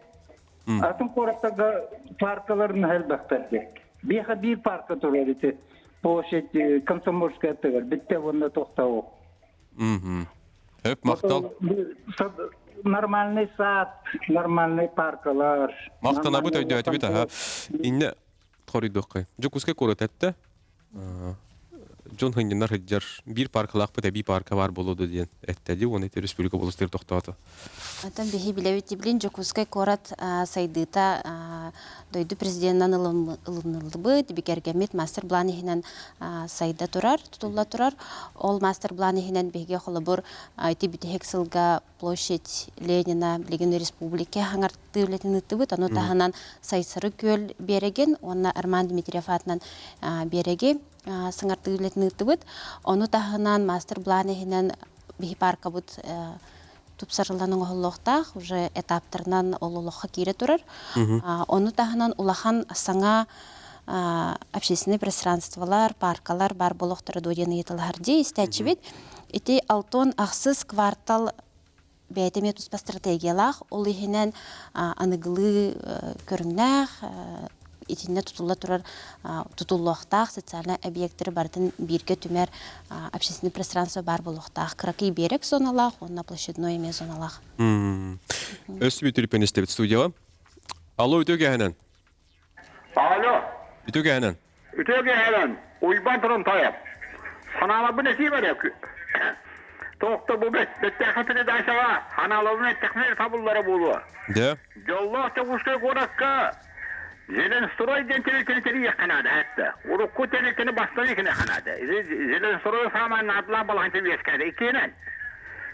Атын куораттарга паркалар элбэхтэр. Биэхэ биир парка турар ити площадь Комсомольская тыгар. Битте онно тохтау. Хөп махтал. Нормальный сад, нормальный паркалар. Махтанабыт өйдөөтүбүт аха. Инне хоруйдуоххай. Дьокуускай куорат этте. Дьон хынньанар сылдьар биир паркалаахпыт эбии парка баар буолуо диэн эттэди уонна ити республика болустар тохтоото. Оттон биһи билэбит билин Дьокуускай куорат сайдыыта дойду президенынан ылыныллыбыт, бигэргэммит мастер-план иһинэн сайда турар, тутулла турар. Ол мастер-план иһинэн биһиги холобур ити бүтэһик сылга площадь Ленина билигин республика хаҥартыы үлэтин ыыттыбыт. Ону таһынан Сайсары күөл биэрэгин уонна Арман Дмитриев аатынан биэрэги саҥартыы үлэтин ыыттыбыт. Ону таһынан мастер-план иһинэн биһи паркабыт тупсарыллан оҥоһуллуохтаах, уже этаптарынан ол олоххо киирэ турар. Ону таһынан улахан саҥа общественный пространстволар, паркалар бар буолуохтара дуо диэн ыйыталаһар дии истээччибит. Ити алтон ахсыс квартал бэйэтэ эмиэ туспа стратегиялаах, ол иһинэн аныгылыы көрүҥнээх, итиннэ тутулла турар тутуллуохтаах социальнай объекттары барытын бииргэ түмэр общественный пространство баар буолуохтаах. Кыракый биэрэк зоналаах уонна площадной эмиэ зоналаах. Өс бүтүрүппен истэбит студияға. Алло, үтүө кэһэнэн. Алло. Үтүө кэһэнэн. Үтүө кэһэнэн. Уйбан турун тайап. Санааларбын этии баря. Тоохто бу бэттээхэ передачаҕа ханаалабын эттэхпинэ табыллара буолуо. Да. Дьоллоох Дьокуускай куоракка Зеленстрой диэн тэрилтэни тэрийиэххэ наада этэ. Урукку тэрилтэни бастан икиниэххэ наада. Зеленстрой саамай наадалаах балаһанча үөскээтэ. Иккиэнэн.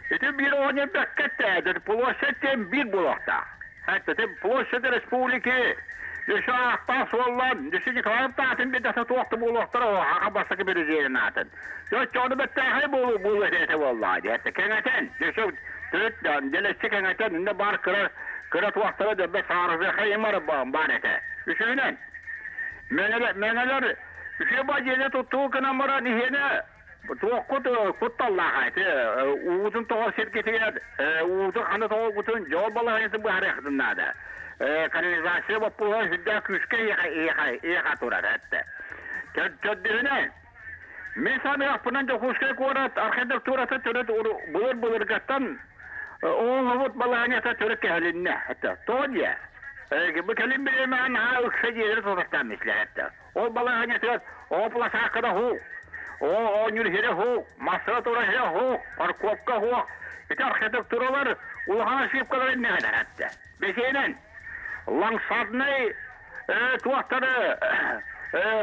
Ити биир оҕонньор бэккэ этэ, площадь диэн биир буолуохтаах. Хэттэтин площадь республики Өссө ааттаах суоллаан Дүсү Николаев аатын бидэсэ туох да буолуохтара хаха бастакы президент аатын. Дьоччону бэттээхэй буолуу буолуо этэ буоллаа диэттэ кэҥэтэн дьөсө төрүт дэлэччи кэҥэтэн иннэ баар кыра кыра туохтара дөрбө саарыһыаха имар баар этэ. Үсүһүнэн мэҥэлэр үчүгэй ба дьиэни туттуу гынан баран иһиэнэ Туоххут кутталлаах ити уутун тоҕор сиргитигэр уутун хана тоҕоргутун дьол балаһыанньатын быһаарыаххытын наада. Канализация боппуруоһа сүрдээх күүскэ иэхэ турар этте. Төрдүһүнэн, мин саныахпынан Дьокуускай куорат архитектурата төрүт былыр-былыргаттан оҥоһубут балаһыанньата төрүт кэһилиннэ. Тоҕо диэ? Бу кэлин бириэмэҕэ наһаа ыкса дьиэлэри тутаттаан мислэр этте. Ол балаһыанньатыгар оҕо площадката һуу, оҕо оонньуур сирэ һуу, массыына турар сирэ һуу, парковка һуох. Ити архитектуралар улахан ошибкалары иннигэр эттэ. Бэсиэнэн, ландшафтнай туохтары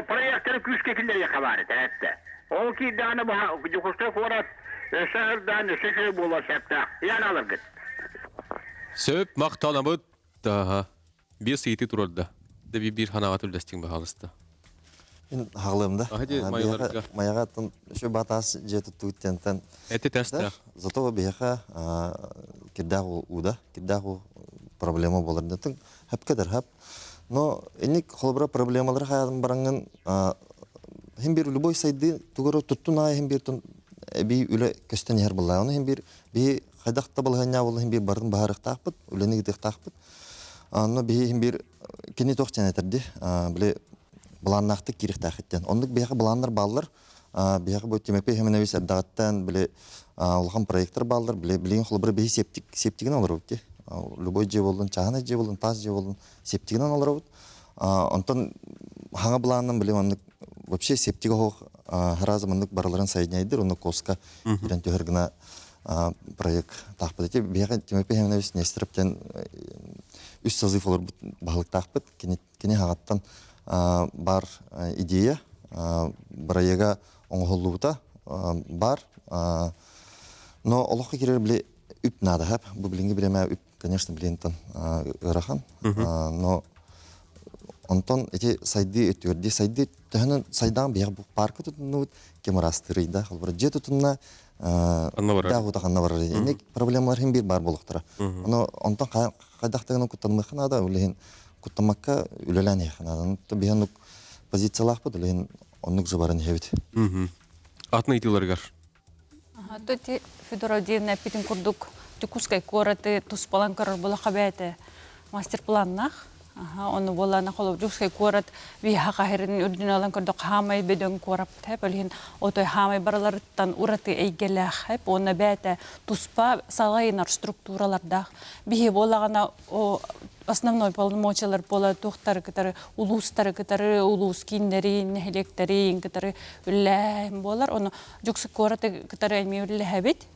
проекттары күүскэ киллэриэххэ баар этэ эттэ. Ол киирдэҕинэ Дьокуускай куорат өссө ырдаан өссө үчүгэй буолуон сөптөөх. Ян алыргыт. Сөп, махтанабыт. Биир ыйытыы турарда. Да биир ханаҕа түллэстиҥ баһаалыста. Мин хаҕылыам да. Майаларга. Майаҕа şu батаас дьиэ туттубут тентен. Эти тестах. Зато биһиэхэ кирдээх ууда, кирдээх уу проблема болар да тын хап кадar хап. Но инник холобура проблемалары хаядын бараңын хим бир любой сайды тугары туттун аай хим бир тун эби үлэ көстөн иһэр буллаа. Оны хим бир би хайдах та балаһанньаа болла хим бир барын баһарыктаахпыт, үлэни гытыктаахпыт. Онно биһи бир кини туох диэн этэрди били былааннаахтык киириэхтээхиттэн. Оннук биһиэхэ былааннар бааллар. Биһиэхэ бу Тимофей Хименович эрдэҕиттэн били улахан проекттар бааллар. Били билигин холобура биһи септик септигин олоробут дии. Любой дьиэ буоллун, чааһынай дьиэ буоллун, таас дьиэ буоллун септигинэн олоробут. Онтон хаҥа былаанынан били маннык вообще септик оһох сразу маннык барыларын соединяйдыр, онно коска киирэн түһэр гына проект таахпыт. Ити биһиэхэ Тимофей Семенович Нестеров диэн үс созыв олорбут баһылыктаахпыт. Кини, кини хаҕаттан бар идея бырайыага оҥоһуллубута бар. Но олоххо кирер били үп наада хап. Бу билиҥҥи бириэмэ үп, конечно, билиэнтэн ыарахан. Но онтон ити сайды өттүгэр сайды төһөнөн сайдаан биһиэхэ бу парка тутуннубут ким ыраастыырый холбура дьиэ тутунна даах ута ханна барар инник проблемалар хин биир баар буолуохтара ону онтон хайдах даҕаны куттанымыахха наада ол иһин куттаммакка үлэлээн иһиэххэ наада биһи оннук позициялаахпыт ол иһин оннук же баран иһэбит атын ыйытыыларыгар Ити Федор Авдеевна эппитин курдук Дьокуускай куораты туспалан көрөр булаха бэйэтэ мастер-планнаах. Ону буоллаана холобур Дьокуускай куорат биһиэхэ хаһырын үрдүнэн алан көрдөх хаамай бөдөҥ куораппыт хэп ол иһин отой хаамай барыларыттан ураты эйгэлээх хэп уонна бэйэтэ туспа салайынар структуралардаах. Биһи буоллаҕына основной полномочиялар буола туохтары кытары улуустары кытары улуус кииннэрин нэһилиэктэрин кытары үлэлээһин буолар. Ону Дьокуускай куораты кытары эмиэ үлэлэһэбит.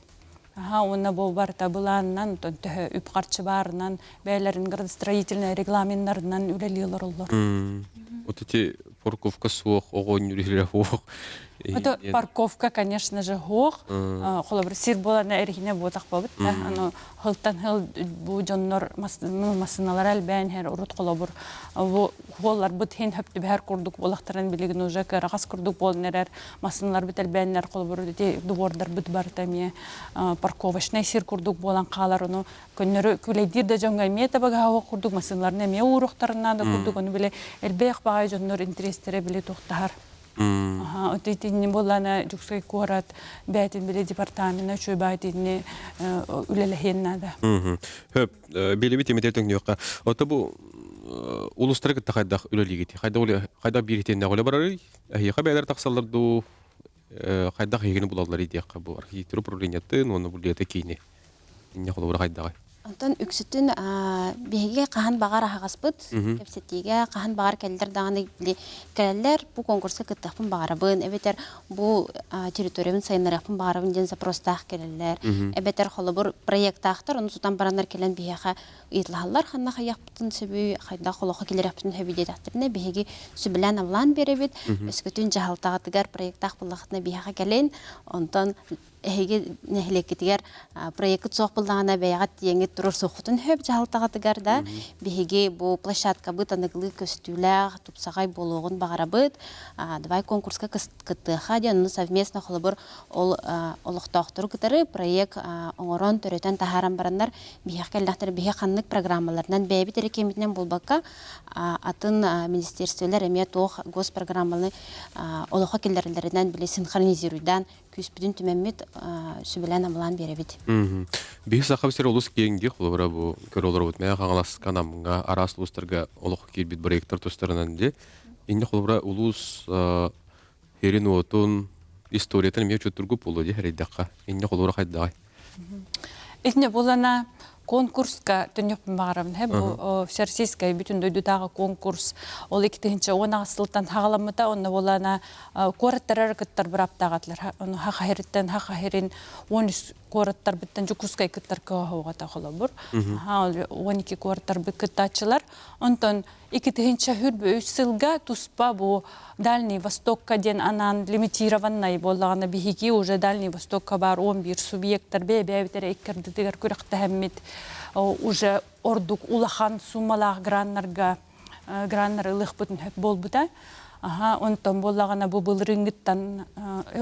Аха, уонна бу барыта былаанынан, оттон төһө үп-харчы баарынан, бэйэлэрин градостроительнай регламеннарынан үлэлии олороллор. Вот эти парковка суох, оҕо оонньуур суох. Это парковка, конечно же, суох. Холобур, сир буолана эрихине буотах буолбут да. Аны хылтан хыл бу дьоннор массыналара элбээн иһэр урут холобур бу хуолларбыт хин хөптүбэһэр курдук буолахтарын билигин уже кыараҕас курдук буолан эрэр массыналарбыт элбээннэр холобур ити двордарбыт барыта эмиэ парковочнай сир курдук буолан хаалар ону көннөрү күлэйдиир да дьоҥҥо эмиэ табагаһа курдук массыналарын эмиэ ууруохтарына да курдук ону били элбэх баҕайы дьоннор интэриэстэрэ били туохтаһар Итинни буоллаана Дьокуускай куорат бэйэтин били департамена үчүгэй баҕайы итинни үлэлэһиэн наада. Хөп, билибит имитер төҥнүөххэ. Ото бу улустары кытта хайдах үлэлиигит? Хайдах хайдах биир итиэннээх үлэ барарый? Эһиэхэ бэйэлэр тахсаллар дуу? Хайдах эһигини булаллар диэххэ бу архитектура управлениетын уонна бу лето киини. Инне холобура хайдаҕай? Онтон үксүтүн биһиги хаһан баҕар аһаҕаспыт, кэпсэтиигэ хаһан баҕар кэллэр даҕаны били кэлэллэр, бу конкурска кыттыахпын баҕарабын, эбэтэр бу территориябын сайыннарыахпын баҕарабын диэн запростаах кэлэллэр. Эбэтэр холобур проектаахтар, ону тутан бараннар кэлэн биһиэхэ ыйыталаһаллар ханна хайыахпытын сөбүй, хайдах олоххо киллэриэхпитин сөбүй диэтэхтэринэ биһиги сүбэлээн-абылаан биэрэбит. Өскөтүн дьаһалтаҕытыгар проектаах буоллаххытына биһиэхэ кэлин, онтон эһиги нэһилиэккитигэр проеккыт суох буллаҕына бэйэҕит тиийэҥҥит Туруорсуоххутун сөп дьаһалтаҕытыгар да биһиги бу площадкабыт аныгылыы көстүүлээх, тупсаҕай буолуоҕун баҕарабыт. Давай конкурска кыттыаха диэн, ону совместно холобур ол олохтоохтору кытары проект оҥорон, төрөтөн таһааран бараннар биһиэхэ кэллэхтэрэ биһи ханнык программаларынан бэйэбит эрэ кэммитинэн буолбакка атын министерстволар эмиэ туох госпрограмманы олоххо киллэрэллэринэн били синхронизируйдаан күүспүтүн түмэммит сүбэлээн-амалаан биэрэбит. Биһи саха сир олус киэҥ дии холобура бу көрө олоробут Мэҥэ Хаҥаласка, Намҥа араас улуустарга олох киирбит проектар тустарынан дии. Инньэ холобура улуус сирин-уотун историятын эмиэ учуттургуп буолуо дии хэрийдэххэ. Инньэ холобура хайдаҕай? Итиннэ булана конкурска төннүөхпүн баҕарабын. Хэ бу Всероссийскай бүтүн дойдутааҕы конкурс ол 2010 сылтан хаҕаламмыта. Онно буолана куораттар кыттар бырааптаах Ону хахахириттэн хахахирин 13 куораттарбыттан Дьокуускай кыттар кыаһуоҕата холобур. 12 куораттарбыт кыттааччылар. Онтон 2023 сылга туспа бу Дальний Востокка диэн анаан лимитированнай буоллаҕына биһиги уже Дальний Востокка баар 11 субъектар бэйэ-бэйэбит иккардытыгар күрэхтэһэммит уже ордук улахан суммалаах граннарга граннары ылыахпытын сөп буолбута. Аха, онтон буоллаҕына бу былырыыҥҥыттан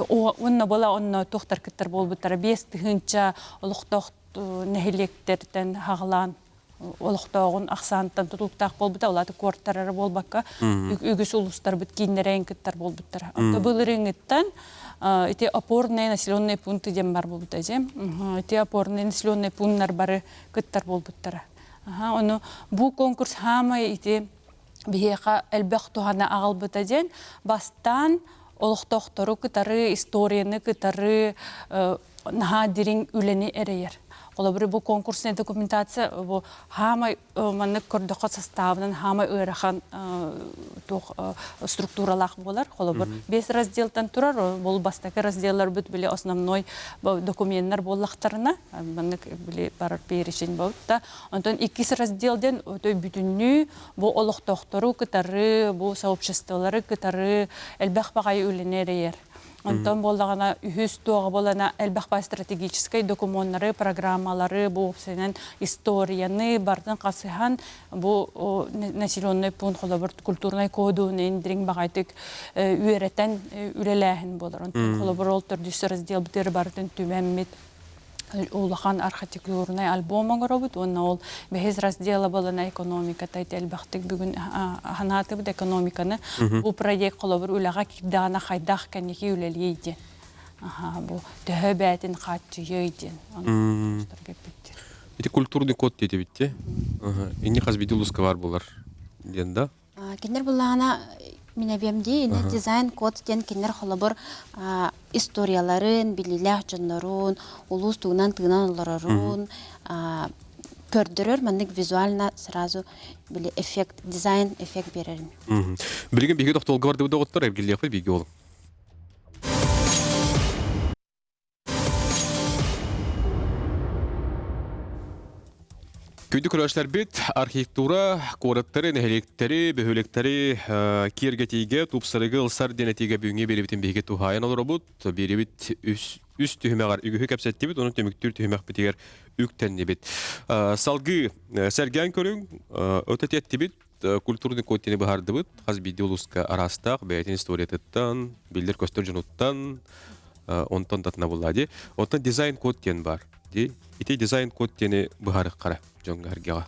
онно буола онно туохтар кыттар буолбуттара 5 тыһыынча олохтоох нэһилиэктэртэн хаҕалаан олохтооҕун ахсаантан тутулуктаах буолбута, ол аата куортарара буолбакка, үгүс улуустарбыт кииннэрин кыттар буолбуттара. Былырыыҥҥыттан ити опорные населенные пункты диэн бар буолбута дьэ. Ити опорные населенные пунктар бары кыттар буолбуттара. Ону бу конкурс хаамай ити биһиэхэ элбэх туһаны аҕалбыта диэн бастаан олохтоохтору кытары, историяны кытары наһаа дириҥ үлэни эрэйэр. Холобур, бу конкурсная документация бу хаамай маннык көрдөххө составынан хаамай ыарахан туох структуралаах буолар. Холобур, бес разделтан турар, бұл бастакы разделларбыт били основной документтар буоллахтарына, маннык били барар перечень да. Онтон иккис раздел ден өтө бүтүннүү бу олохтоохтору кытары, бу сообществолары кытары элбэх баҕайы үлэни эрэйэр. Онтон буоллаҕына үһүс туоҕа буолана элбэх баай стратегическай докумуоннары, программалары, бу уопсайынан историяны бардын хасыһан бу населенный пункт холобур культурнай кодун дириҥ баҕайтык үөрэтэн үлэлээһин буолар. Онтон холобур ол төрдүс раздел бытыр барытын түмэммит улахан архитектурнай альбом оҥоробут уонна ол бэһис раздела буолана экономиката элбэхтик бүгүн ханаатыбыт экономиканы бу проект холобур үлэҕэ киирдэҕинэ хайдах кэнники үлэлиэй диэн бу төһө бээтин хааччыйыай диэн. Ити культурный код диэтибитти. Инни хас биирдии улууска баар буолар диэн да. Кинилэр буллаҕына мин эбиэм дии, инне дизайн код диэн кинилэр холобур историяларын, билиилээх дьоннорун, улуус тугунан тыынан олорорун көрдөрөр маннык визуально сразу били эффект, дизайн эффект биэрэрин. Билигин биһиги тохтолго бардыбыт доҕоттор, эргиллиэхпит биһиги ол. Күндү көрөөччүлэрбит, архитектура куораттары, нэһилиэктэри, бөһүөлэктэри киэргэтиигэ, тупсарыыга ылсар диэн этиигэ бүгүҥҥү биэриибитин биһиги туһаайан олоробут. Биэриибит үс түһүмэҕэр үгүһү кэпсэттибит, онон түмүктүүр түһүмэхпитигэр үктэннибит. Салгыы сэргээн көрүҥ, өтө тиэттибит, культурный код диэни быһаардыбыт. Хас биирдии улууска араастаах бэйэтин историятыттан, биллэр-көстөр дьонуттан, онтон татына булла дии. Оттон дизайн код диэн бар. Ди ити дизайн код диэни быһаарыаххара дьоҥҥо эргэҕэ.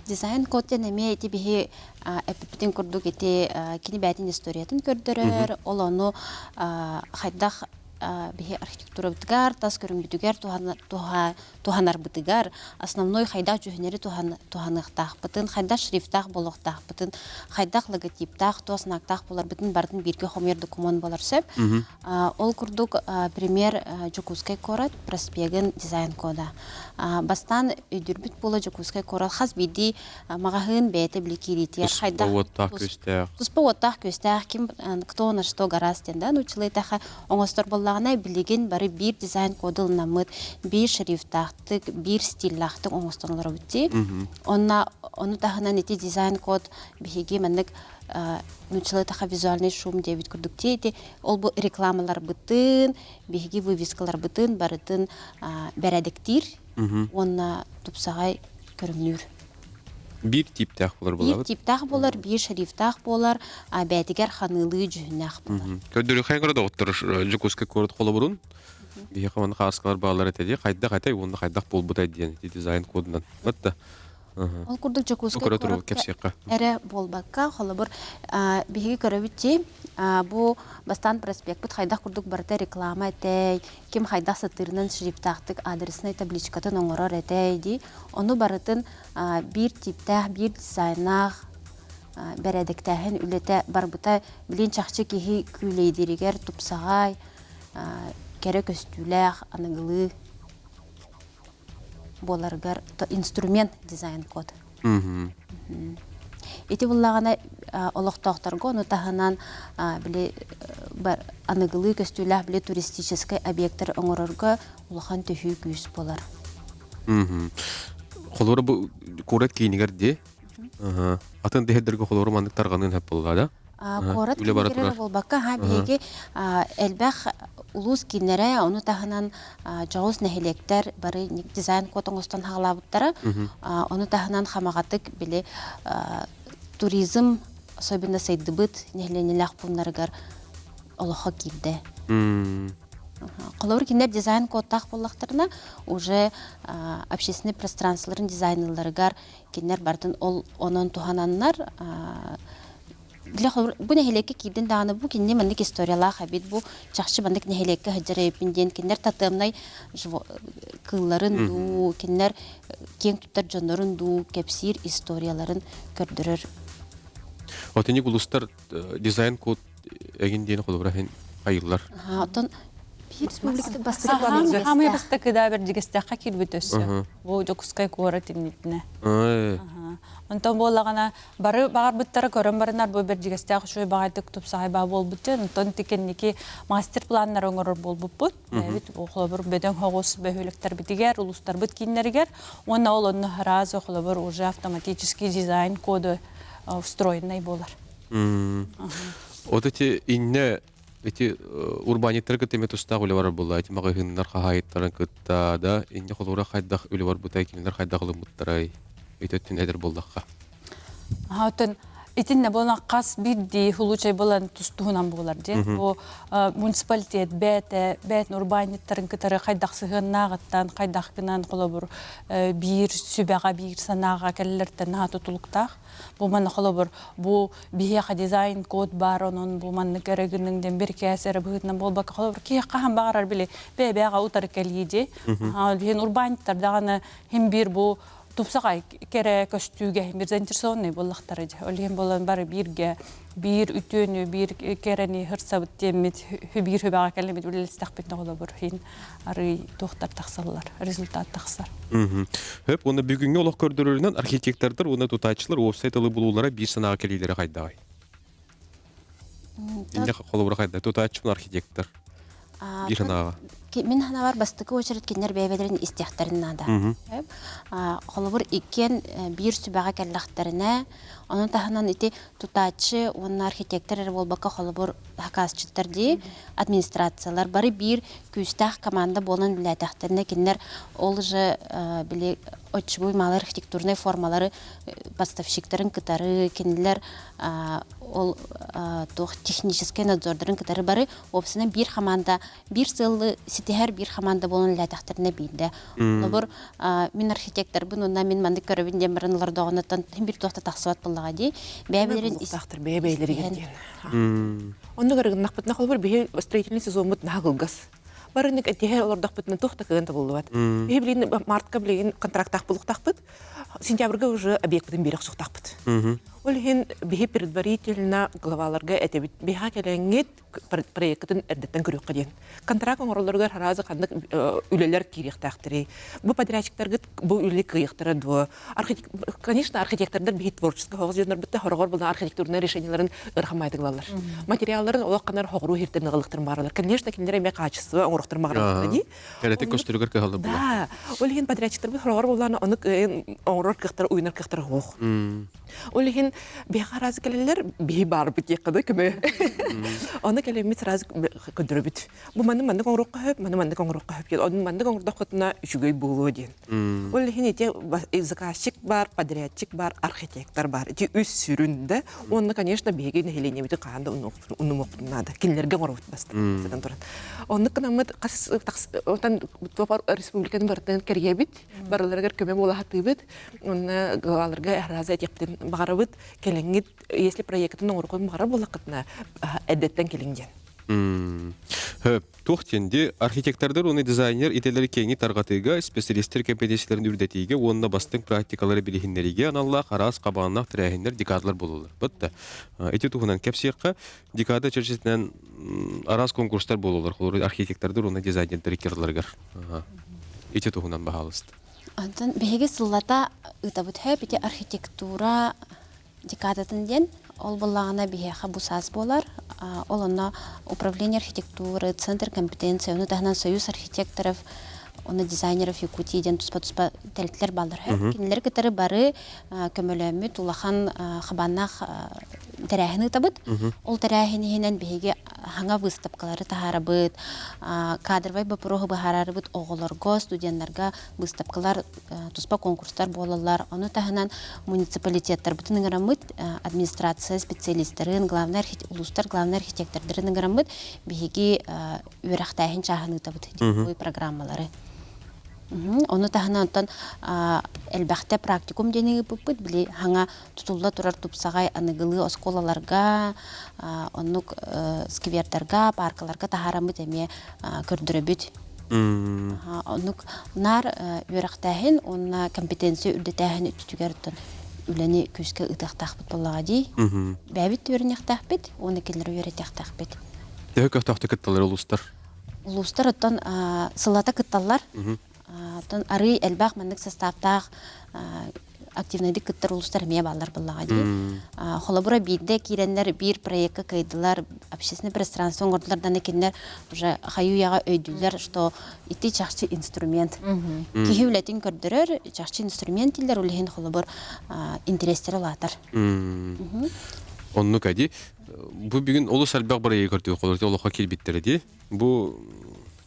Дизайн код диэн эмиэ ити биһи эппиппитин курдук ити кини бэйэтин историятын көрдөрөр, ол ону хайдах биһи архитектурабытыгар, тас көрүҥмүтүгэр туһанарбытыгар основной хайдах дьүһүнэри туһаныахтаахпытын, хайдах шрифтаах буолуохтаахпытын, хайдах логотиптаах, туос знактаах буоларбытын барытын бииргэ хомуйар докумуон буолар сөп. Ол курдук, пример Дьокуускай куорат проспегын дизайн кода. Бастаан өйдүүрбүт буола Дьокуускай куорат хас биирдии маҕаһыын бэйэтэ били киириитигэр хайдах уоттаах күстээх туспа уоттаах күстээх ким кто на что горазд диэн да нууччалыы эттэххэ оҥостор буоллаҕына билигин бары биир дизайн коду ылынаммыт биир шрифтаахтык биир стиллаахтык оҥостон олоробут дии онно ону таһынан ити дизайн код биһиги маннык нууччалыы эттэххэ визуальный шум диэбит курдук дии ити ол бу рекламаларбытын биһиги вывескаларбытын барытын бэрээдэктиир. уонна тупсаҕай көрүҥнүүр. Биир тииптээх буолар Биир тииптээх буолар, биир шрифтаах буолар, бээтигэр ханыылыы дьүһүннээх буолар. Көрдөрүөххэ көрө доҕоттор Дьокуускай куорат холобурун. Биһиэхэ манна хааскалар бааллар этэ дии. Хайдах этэй уонна хайдах буолбутай диэн ити дизайн кодунан. Батта. Ол курдук Дьокуускай куоракка эрэ буолбакка, холобур, биһиги көрөбүт дии, бу бастаан проспекпыт хайдах курдук барыта реклама этэй, ким хайдах сатыырынан шрифтаахтык адреснай табличкатын оҥорор этэй дии. Ону барытын биир тииптээх, биир дизайнаах бэрээдэктээһин үлэтэ барбыта билин чахчы киһи күүлэйдииригэр тупсаҕай, кэрэ көстүүлээх, аныгылыы буоларыгар инструмент дизайн-код. Ити буллаҕына олохтоохторго ону таһынан били аныгылыы көстүүлээх били туристическай объектар оҥорорго улахан төһүү күүс буолар. Холобура бу куорат киинигэр дии. Атын дэһэрдэргэ холобура маннык тарҕаныан сөп буолла да? Куорат киинигэр буолбакка, биһиги элбэх улуус кииннэрэ, ону таһынан дьоҕус нэһилиэктэр бары дизайн код оҥостон хаалаабыттара. Ону таһынан хамаҕатык били туризм особенно сайдыбыт нэһилиэнньэлээх пууннарыгар олоххо киирдэ. Холобур, кинилэр дизайн кодтаах буоллахтарына, уже общественный пространстволарын дизайныларыгар кинилэр барытын ол онон туһананнар бу нэһилиэккэ киирдин даҕаны бу кинини маннык историялаах эбит бу чахчы маннык нэһилиэккэ сылдьар эбиппин диэн кинилэр татыамнай кыылларын дуу кинилэр киэҥ туттар дьоннорун дуу кэпсиир историяларын көрдөрөр. Отиник улустар дизайн код эгин диэн холобура иһин айыллар. Оттон республиката бастакы Хамый бастакы да бэрдьигэстэххэ киирбит өссө. Бу Дьокуускай куорат иннитинэ. Онтон буоллаҕына бары баҕарбыттара көрөн баранар бу бэрдьигэстээх үчүгэй баҕайытык тупсаҕай баа буолбут диэн онтон кэнники мастер-планнары оҥорор буолбуппут. Бэйэбит холобур бөдөҥ соҕус бөһүөлэктэрбитигэр, улуустарбыт кииннэригэр уонна ол онно сразу холобур уже автоматический дизайн коды встроенный буолар. Вот эти инне эти урбаниттары кытта эмэ тустаах үлэ барар буолла. Эти маҕаһыыннар хаһаайыттарын кытта да инне холобура хайдах үлэ барбытай, кинилэр хайдах ылыммыттарай өтөттүн эдэр буоллахха. Оттон итиннэ буолан хас биирдии случай буолан тустуһунан буолар дии. Бу муниципалитет бэйэтэ бэйэтин урбаанньыттарын кытары хайдах сыһыаннааҕыттан, хайдах гынан холобур биир сүбэҕэ, биир санааҕа кэллэртэн наһаа тутулуктаах. Бу манна холобур бу биһиэхэ дизайн код баар онон бу маннык эрэ гыныҥ диэн бирикээс эрэ быһыытынан буолбакка холобур киһи хаһан баҕарар били бэйэ-бэйэҕэ утары кэлии дии. Биһин урбаанньыттар даҕаны хим биир бу тупсаҕай кэрэ көстүүгэ бир заинтересованный буоллахтара дии. Ол иһин буолан бары бииргэ биир үтүөнү, биир кэрэни хырсабыт диэммит биир хүбэҕэ кэллимит үлэлэстэхпитинэ холобур иһин арый туохтар тахсаллар, результат тахсар. Хөп, уонна бүгүҥҥү олох көрдөрөрүнэн архитектордар уонна тутааччылар уопсай тылы булуулара биир санааҕа кэлиилэрэ хайдаҕай? Инде холобура хайда тутааччы архитектор биир санааҕа. Мин санаабар бастакы очередь кинилэр бэйэ-бэйэлэрин истиэхтэрин наада. Холобур иккиэн биир сүбэҕэ кэллэхтэринэ, ону таһынан ити тутааччы уонна архитектор эрэ буолбакка холобур хакасчыттар дии администрациялар бары биир күүстээх команда буолан үлэлээтэхтэринэ кинилэр ол же били оччугуй малый архитектурнай формалары поставщиктарын кытары кинилэр ол туох техническэй надзордарын кытары бары уопсайынан биир хамаанда биир сыалы ситиһэр биир хамаанда буолан үлэлээтэхтэринэ биирдэ холобур мин архитекторбын уонна мин маннык көрөбүн диэн баран олордоҕунаттан биир туох да тахсыбат буоллаҕа дии бэйэ-бэйэлэрин Тахтар бэйэ-бэйэлэригэр диэн. Оннук арыгыннахпытына холобур биһи строительный сезоммут наһаа кылгас. Барыннык этиһэ олордохпутуна туох да кыан табыллыбат. Биһи билигин мартка билигин контрактаах булуктаахпыт. Сентябрьга уже объектпытын биэрэх суохтаахпыт. Ол иһин биһи предварительно главаларга этэбит. Биһа кэлэҥҥит проеккытын эрдэттэн көрүөххэ диэн. Контракт оҥороллоругар аразы ханнык үлэлэр киириэхтээхтэрий? Бу подрядчиктаргыт бу үлэни кыайыахтара дуо? Конечно, архитектордар биһи творческай хоҕус дьоннорбут хороҕор булан архитектурнай решениеларын ырхамайтык ылаллар. Материалларын олох ханар хоҕуруу хиртэн ылыктарын бааралар. Конечно, кинилэр эмиэ качество оҥорохторун баҕараллар дии. Кэрэтик көстөрүгэр кыһаллар буолар. Да. Ол иһин подрядчиктарбыт хороҕор булан ону оҥорор кыахтара, уйунар кыахтара суох. Ол иһин Биһиэхэ араас кэлэллэр, биһи баарбыт диэххэ да көмө. Ону кэлэммит сразу көрдөрөбүт. Бу маны маннык оҥоруохха сөп, маны маннык оҥоруохха сөп диэн. Ону маннык оҥордоххутуна үчүгэй буолуо диэн. Ол иһин ити заказчик бар, подрядчик бар, архитектор бар. Ити үс сүрүн да. Уонна, конечно, биһиги нэһилиэнньэбитин хаһан да уннумуохпутун наада. Кинилэргэ оҥоробут бастатан туран. Оннук гынаммыт хас отан топар республиканы барытын кэрийэбит, барыларыгар көмө буола сатыыбыт. Онно главаларга араза этиэхпитин баҕарабыт. Кэлиҥҥит, если проектын оҥорукун баҕарар буоллаххытына, эрдэттэн кэлиҥ диэн. Туох диэн ди архитектордар уонна дизайнер идэлэри киэҥи тарҕатыыга, специалистэр компетенцияларын үрдэтиигэ уонна бастыҥ практикалары билиһиннэриигэ аналлаах араас хабааннаах тэрээһиннэр декадалар буолаллар. Бытта. Ити туһунан кэпсиэххэ, декада чэрчитинэн араас конкурстар буолаллар, холобур архитектордар уонна дизайнердар иккерларыгар. Ити туһунан баһаалыста. Онтон биһиги сыллата ыытабыт хөп ити архитектура декадатын диэн. Ол буоллаҕына биһиэхэ бу саас буолар. Ол онно управление архитектуры, центр компетенции, ону таһынан союз архитекторов, уонна дизайнеров Якутии диэн туспа-туспа тэрилтэлэр бааллар. Кинилэри кытары бары көмөлөөммүт улахан хабааннаах тэрээһин ыытабыт. Ол тэрээһин иһинэн биһиги хаҥа выставкалары таһаарабыт, кадровай боппуруоһу быһаарарбыт оҕолорго, студеннарга выставкалар, туспа конкурстар буолаллар. Ону таһынан муниципалитеттарбытын ыҥыраммыт, администрация специалистарын, главный улуустар главный архитектордарын ыҥыраммыт, биһиги үөрэхтээһин чааһын ыытабыт, деловой программалары. Ону таһынан оттон элбэхтэ практикум диэни ыыппыппыт, били хаҥа тутулла турар тупсаҕай аныгылыы оскуолаларга, оннук сквердарга, паркаларга таһаараммыт эмиэ көрдөрөбүт. Оннук наар үөрэхтээһин уонна компетенция үрдэтээһин өттүтүгэр оттон үлэни күүскэ ыытыахтаахпыт буоллаҕа дии. Бэйэбит үөрэниэхтээхпит уонна кинилэри үөрэтиэхтээхпит. Төһө көхтөөхтүк кытталлар улуустар? Улуустар оттон сыллата кытталлар. Оттон арыый элбэх маннык састааптаах активнайдык кыттар улуустар эмиэ бааллар буоллаҕа дии. Холобура биирдэ киирэннэр биир проекка кыайдылар, общественное пространство оҥордулар даҕаны кинилэр уже хайыы-үйэҕэ өйдүүллэр, что ити чахчы инструмент. Киһи үлэтин көрдөрөр, чахчы инструмент дииллэр, ол иһин холобур интэриэстэрэ улаатар. Оннук ди. Бу бүгүн олус элбэх бырайыак көрдүк, олоххо киирбиттэрэ дии. Бу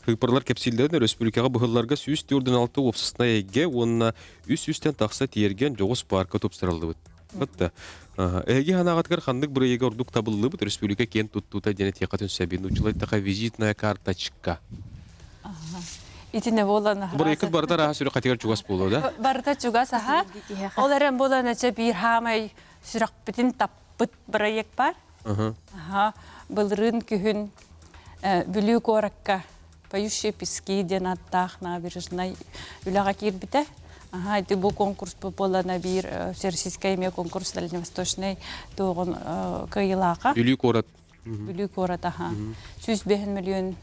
Ыыппарлар кэпсииллэрин өрөспүүбүлүкэҕэ быһылларга 146 уопсастыбаннай эйгэ уонна үс сүүстэн тахса тиэргэн дьоҕус паарка тупсарыллыбыт. Батта. Эһиги санааҕытыгар ханнык бырайыага ордук табыллыбыт республика киэн туттуута диэн этиэххитин сөбүй? Нууччалай визитная карточка. Итинэ буолан Бырайыккыт барыта арааһа сүрэххитигэр чугас буолуо да? Барыта чугас аха. Ол эрэн буолан эчэ биир хаамай сүрэхпитин таппыт бырайыак бар. Аха, былырыын күһүн Бүлүү куоракка «Поющие пески» диэн ааттаах набережнай үлэҕэ киирбитэ. Аха, ити бу конкурс буолана биир Всероссийскай эмиэ конкурс Дальневосточный туоҕун кыайыылааҕа. Бүлүү куорат. Бүлүү куорат, аха. 105 миллион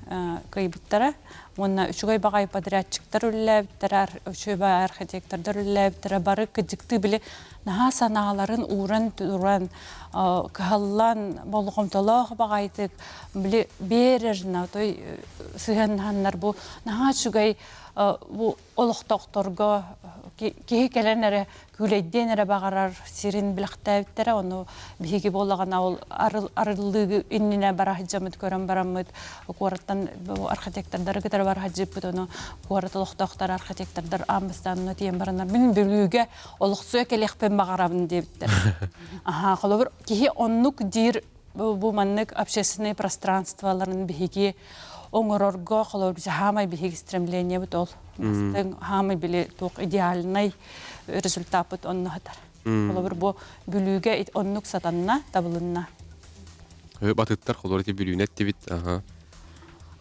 кыайбыттара. Уонна үчүгэй баҕайы подрядчиктар үлэлээбиттэрэ, үчүгэй баҕайы архитектордар үлэлээбиттэрэ. Бары кыдьыктыы били наһаа санааларын ууран туран кыһаллан болҕомтолоох баҕайытык били бережно той сыһыаннаһаннар бу наһаа үчүгэй бу олохтоохторго киһи кэлэн эрэ күүлэйдиэн эрэ баҕарар сирин билэхтээбиттэрэ ону биһиги буоллаҕына ол арыллыы иннинэ бара сылдьаммыт көрөн бараммыт куораттан архитектордары кытары бара сылдьыппыт ону куорат олохтоохторо архитектордар аан бастаан тиийэн бараннар мин Бүлүүгэ олохсуйа кэлиэхпин баҕарабын диэбиттэр. Аха, холобур, киһи оннук диир бу маннык общественный пространстволарын биһиги оҥорорго, холобур, хаамай биһиги стремлениебит ол. Бастыҥ хаамай били туох идеальнай результаппыт онно сытар. Холобур, бу Бүлүүгэ оннук сатанна, табылынна. Батыттар холобур ити Бүлүүнү эттибит. Аха.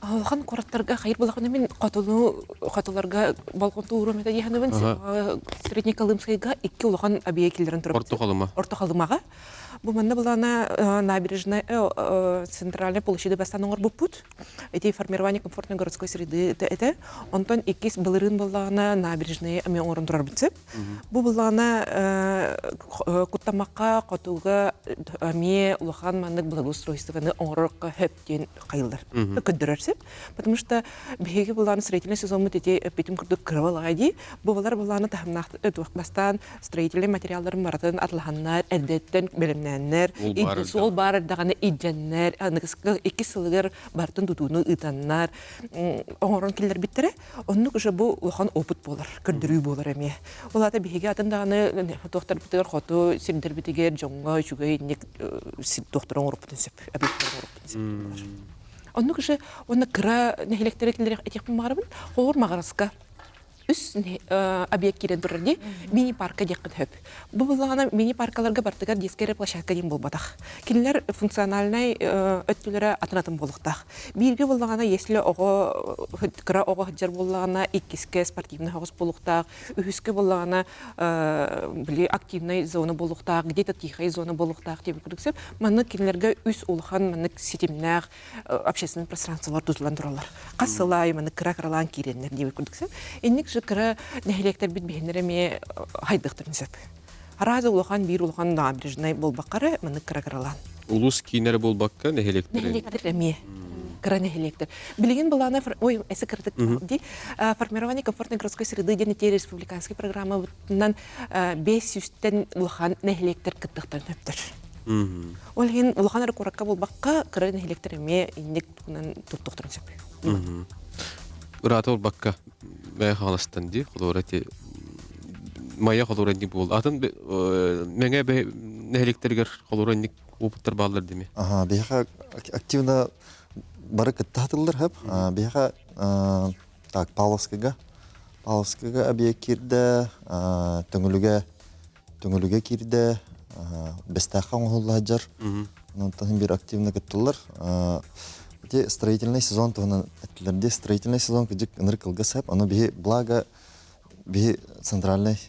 Улахан куораттарга хайыр булахына мин хотуну хотуларга болҕомто ууруом этэ диэхинэбин Среднеколымскайга икки улахан объект киллэрэн турабыт. Орто Халыма. Орто Халымаҕа. Бу манна булана набережная центральной площади бастан оҥорбуппут. Эти формирование комфортной городской среды это. Онтон иккис былырыын буоллаҕына набережные эмиэ оҥорон турарбыт сөп. Бу буллаҕына куттамакка хотуга эмиэ улахан маннык благоустройствоны оҥорорго хөп диэн хайыллар. Көрдөрөр сөп. Потому что биһиги буллааны строительный сезоммут ити эппитим курдук кыра дии. Бу балар буллааны таһымнаах бастаан строительный материалларын барытын атлаһаннар, эрдэттэн бэлэмнээннэр, суол баар эрдэҕинэ илдьэннэр, аныгыскы иккис сылыгар барытын тутууну ыытаннар, оҥорон киллэрбиттэрэ. Оннук уже бу улахан опыт буолар, көрдөрүү буолар эмиэ. Ол аата биһиги атын даҕаны туохтарбытыгар хоту сирдэрбитигэр дьоҥҥо үчүгэй инник туохтары оҥоруппутун сөп, объекттары оҥоруппутун сөп буолар. Оннук уже уонна кыра нэһилиэктэри киллэриэх этиэхпин баҕарабын. Холобур Маҕараска үс объект киирэн турар дии мини-парка диэххин сөп. Бу буллаҕына мини-паркаларга бартыгар детская площадка диэн буолбатах. Кинилэр функциональнай өттүлэрэ атын-атын буолуохтаах. Бииргэ буллаҕына, если оҕо кыра оҕо сылдьар буоллаҕына, иккискэ спортивный оҕус буолуохтаах, үһүскэ буоллаҕына били активный зона буолуохтаах, где-то тихая зона буолуохтаах диэбит курдук сөп. Маннык кинилэргэ үс улахан маннык ситимнээх общественный пространстволар тутулан тураллар. Хас сыл аайы маннык кыра-кыралаан киирэннэр диэбит курдук сөп. Инник же кыра нэһилиэктэрбит биһиннэр эмиэ хайдыахтарын сөп. Араас улахан биир улахан набережнай буолбаккары маннык кыра-кыралаан. Улус кииннэрэ буолбакка нэһилиэктэр. Нэһилиэктэр эмиэ кыра нэһилиэктэр. Билигин былаана ой эсэ кыратык ди формирование комфортной городской среды диэн ити республиканский программабытынан 500-тэн улахан нэһилиэктэр кыттыахтарын сөптөр. Ол иһин улахан эрэ куоракка буолбакка, кыра нэһилиэктэр эмиэ инник тугунан туттуохтарын сөп. Ыраата буолбакка, бэйэ хааластан дии, холуора ти Майя холуора инник буол. Атын мэҥэ нэһилиэктэригэр холуора инник опыттар бааллар дими. Ага, биһиэхэ активно бары кыттаһатыллар хөп. Биһиэхэ так Павловскайга Павловскайга объект киирдэ, Төҥүлүгэ Төҥүлүгэ киирдэ, Бэстээххэ оҥоһулла сылдьар. Онтон бир активно кыттыллар. Ити строительный сезон туһунан эттилэр дии. Строительный сезон кыдьык ынырык кылгас сөп. Ону биһи благо биһи центральный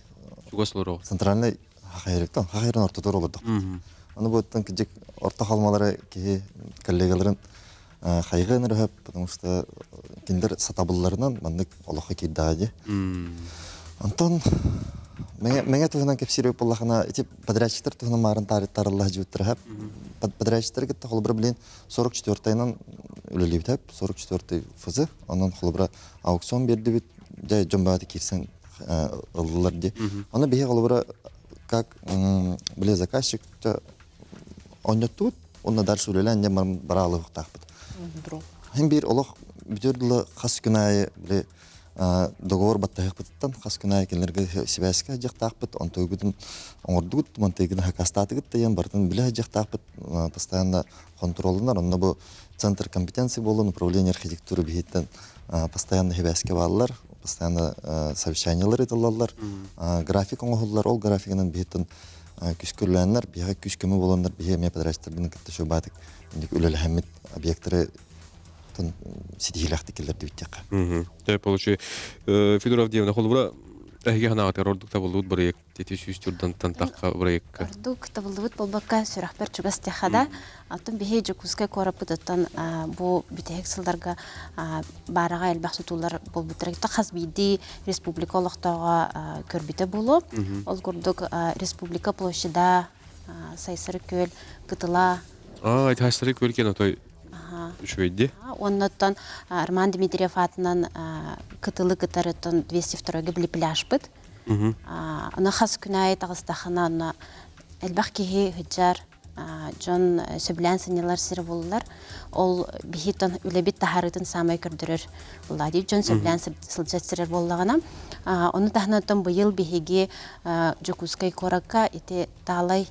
Чугас олороо. Центральный хахайрыктан хахайрын ортотугар олордохпут. Аны буоттан кыдьык орто халмалары киһи коллегаларын хайгыан эрэ сөп, потому что кинилэр сатабылларынан маннык олоххо киирдэҕэ дии. Онтон мэҥэ туһунан кэпсиир буоллахына, ити подрядчиктар туһунан маарын таарылла сылдьыбыттара сөп. Подрядчиктары кытта холобура билин 44-йынан үлэлиибит сөп, 44 ФЗ. Онон холобура аукцион биэрдибит, дьэ дьон баҕата киирсэн ыллылар дии. Аны биһи холобура как били заказчик оонньоттубут уонна дальше үлэлээн дьэ бараалыахтаахпыт. Хин биир олох бүтүөр дылы хас күн аайы били договор баттаһыахпытыттан хас күн аайы кинилэргэ сибээскэ сылдьыахтаахпыт, онтуйгутун оҥордугут, мантыйгын хакастаатыгыт диэн барытын билэ сылдьыахтаахпыт, постоянно хонтуруолланар. Онно бу центр компетенции буолан управление архитектуры биһиттэн постоянно сибээскэ бааллар, постоянно совещаниялар ыытыллаллар, график оҥоһуллар, ол графигынан биһиттэн күскүрлээннэр, биһиэхэ күүс-көмө буоланнар, биһи эмиэ подрядчиктарбын кытта шубаатык үлэлэһэммит объекттары ситиһиилээхтик киллэрдибит диэххэ. Те получи Федор Авдеевна холобура эһиги ханаатыгар ордук табыллыбыт проект ити сүүс турдантан тахха проектка. Ордук табыллыбыт буолбакка сүрэхпэр чугас диэххэ да. Оттон биһи Дьокуускай куораппытыттан бу бүтэһик сылларга баараҕа элбэх тутуулар буолбуттара. Хас биирдии республика олохтооҕо көрбүтэ буолуо. Ол курдук республика площада Сайсары күөл кытыла. Аа, Сайсары күөл киэн отой үчүгэйди. Оннуттан Роман Дмитриев аатынан кытылы кытарыттан 202 били пляжбыт. Аны хас күн аайы таҕыстахына онно элбэх киһи сылдьар, дьон сөбүлээн сынньалар сирэ буоллар. Ол биһи үлэбит таһаарыытын саамай көрдөрөр буолла дии. Дьон сөбүлээн сылдьар сирэр буоллаҕына. Ону таһынан оттон быйыл биһиги Дьокуускай куоракка ити Таалай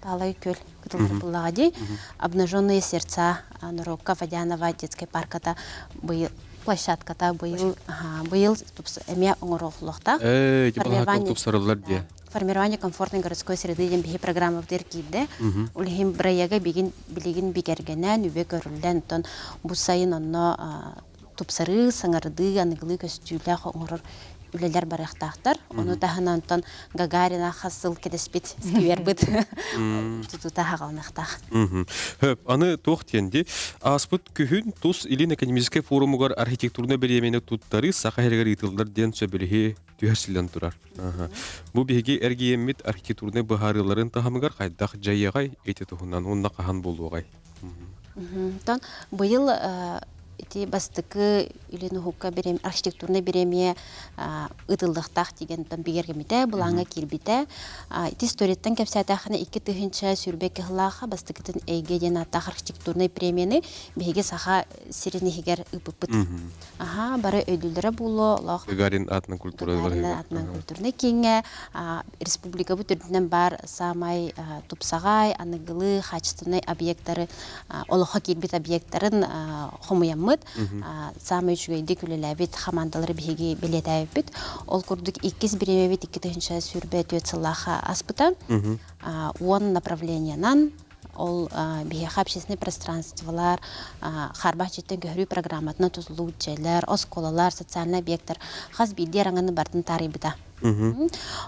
Таалай күөл кытыллар буоллаҕа дии. Обнаженные сердца норуокка Водянова детскай парката быйыл площадката быйыл быйыл эмиэ оҥоруохлуохтаах. Тупсарыллар диye. Формирование комфортной городской среды диэн биһи программабытыгар киирдэ. Ол иһин бырайыага билигин билигин бигэргэнэн, үбэ көрүллэн, оттон бу сайын онно тупсарыы, саҥардыы, аныгылыы көстүүлээх оҥорор үлэлэр барыахтаахтар. Ону таһынан онтон Гагарина хас сыл кэтэспит сквербыт тутуута хаҕалыныахтаах. Хөп, аны туох диэн ди ааспыт күһүн тус Илин экономическай форумугар архитектурнай бириэмэни туттарыы Саха сиригэр ыытыллар диэн сөбүлэһии түһэрсиллэн турар. Бу биһиги эргийэммит архитектурнай быһаарыыларын таһымыгар хайдах дьайыаҕай ити туһунан уонна хаһан буолуоҕай? Онтон быйыл ити бастакы Илин Уһукка архитектурнай бириэмийэ ыытыллыахтаах деген бигэргэммитэ, былааҥҥа киирбитэ. Ити историяттан кэпсээтэххинэ 2022 сыллаахха бастакытын Эйгэ диэн ааттаах архитектурнай премияны биһиги Саха сирин иһигэр ыыппыппыт. Аха, бары өйдүүллэрэ буолуо, олох Гагарин атынан культура Гагарин атынан культурнай кииҥҥэ республикабыт үрдүнэн баар саамай тупсаҕай, аныгылыы, качественнай объектары, олоххо киирбит объектарын хомуйаммыт, саамай үчүгэйдик үлэлээбит хамаандалары биһиги бэлиэтээбиппит. Ол курдук иккис бириэмэбит 2024 сыллаахха аспыта. 10 направлениенан ол биһиэхэ общественный пространстволар, хаарбах дьиэттэн көһөрүү программатынан тутуллубут дьиэлэр, оскуолалар, социальный объектар хас биирдии араҥаны барытын таарыйбыта.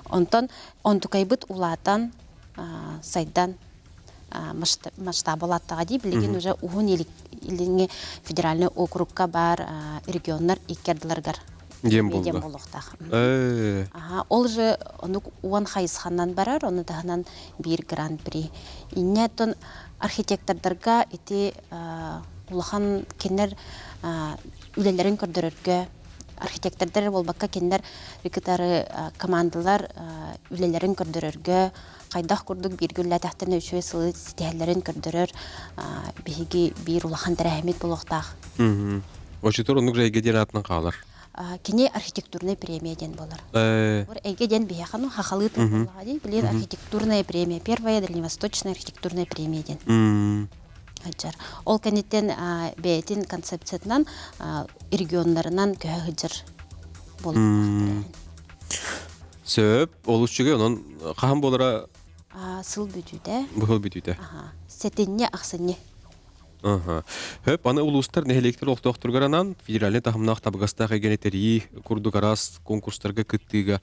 Онтон онтукайбыт улаатан, сайдан масштаба улааттаҕа дии. Билигин уже Уһун Илиҥҥи федеральный округка баар регионнар икки ардыларыгар диэн буолла. Буолуохтаах. Ол же онук уон хайысханан барар, ону таһынан биир гран-при. Инньэ оттон архитектордарга ити улахан кинилэр үлэлэрин көрдөрөргө архитектордар буолбакка кинилэр кытары командалар үлэлэрин көрдөрөргө хайдах курдук бииргэ үлэлээтэхтэринэ үчүгэй сылы ситиһэллэрин көрдөрөр биһиги биир улахан тэрээһиммит буолуохтаах. Очутор оннук эйгэ диэн аатынан хаалар. Кини архитектурная премия диэн буолар. Эйгэ диэн биһиэхэ ну хахалыы тыл буоллаҕа дии. Билигин архитектурная премия, первая дальневосточная архитектурная премия диэн. Сылдьар. Ол кэнниттэн бэйэтин концепциятынан регионнарынан көһө сылдьар буолуохтаах. Сөп, олус үчүгэй. Онон хаһан буолара? Сыл бүтүүтэ. Быһыл бүтүүтэ. Сэтинньи, ахсынньы. Хөп, аны улуустар нэһилиэктэр олохтоохторугар анаан федеральнай таһымнаах табыгастаах эйгэни тэрийии курдук араас конкурстарга кыттыыга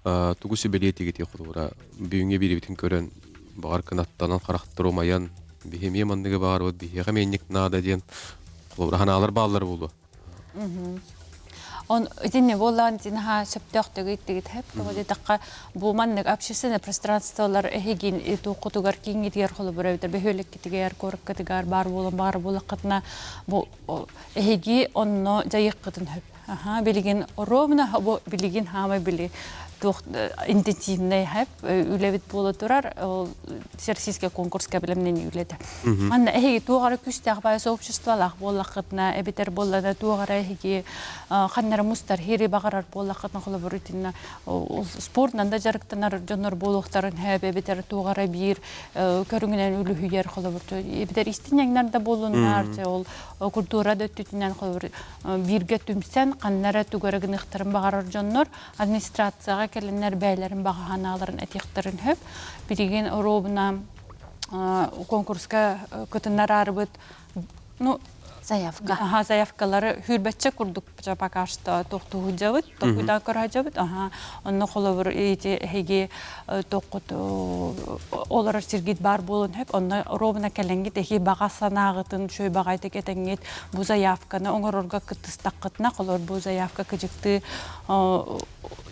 тугу сүбэлиэтигитий холобура бүгүҥҥү биэриибитин көрөн баҕар кынаттанан харахтар умайан биһи эмиэ манныгы баҕарбыт биһиэхэ эмиэ наада диэн холобура ханаалар бааллар буолуо. Он итинне буоллаан итинаха сөптөөхтүк иттигит хэп тоҕо диэтэххэ бу маннык общественное пространстволар эһигин туоххутугар кииҥҥитигэр холобура эбэтэр бөһүөлэккитигэр куораккытыгар баар буолан баар буоллаххытына бу эһиги онно дьайыаххытын хөп аха билигин ровно бу билигин хаамай били туох интенсивнэй хэп үлэбит буола турар ол всероссийскай конкурска бэлэмнэнии үлэтэ Манна эһиги туох эрэ күүстээх баайа сообществолаах буоллаххытына, эбэтэр буоллана туох эрэ эһиги ханна эрэ мустар хири баҕарар буоллаххытына, холобур итиннэ спортунан да дьарыктанар дьоннор буолуохтарын сөп, эбэтэр туох эрэ биир көрүҥүнэн үлүһүйэр, холобур, эбэтэр истинньэҥнэр да буоллуннар, ол культура да өттүтүнэн холобур бииргэ түмсэн ханна эрэ тугу эрэ гыныахтарын баҕарар дьоннор администрацияҕа кэлэннэр бэйэлэрин баҕа санааларын этиэхтэрин сөп. Билигин оруобуна конкурска кытыннараарыбыт ну заявка аха заявкалары хүрбэччэ курдук пока что тохтуһудьабыт тохуйда көрөдьөбүт аха онно холобур ити эһиги тоххут олорор сиргит баар буолун хөп онно ровно кэлэҥҥит эһи баҕа санааҕытын үчүгэй баҕайытык этэҥҥит бу заявканы оҥорорго кыттыстаххытына холобур бу заявка кыдьыктыы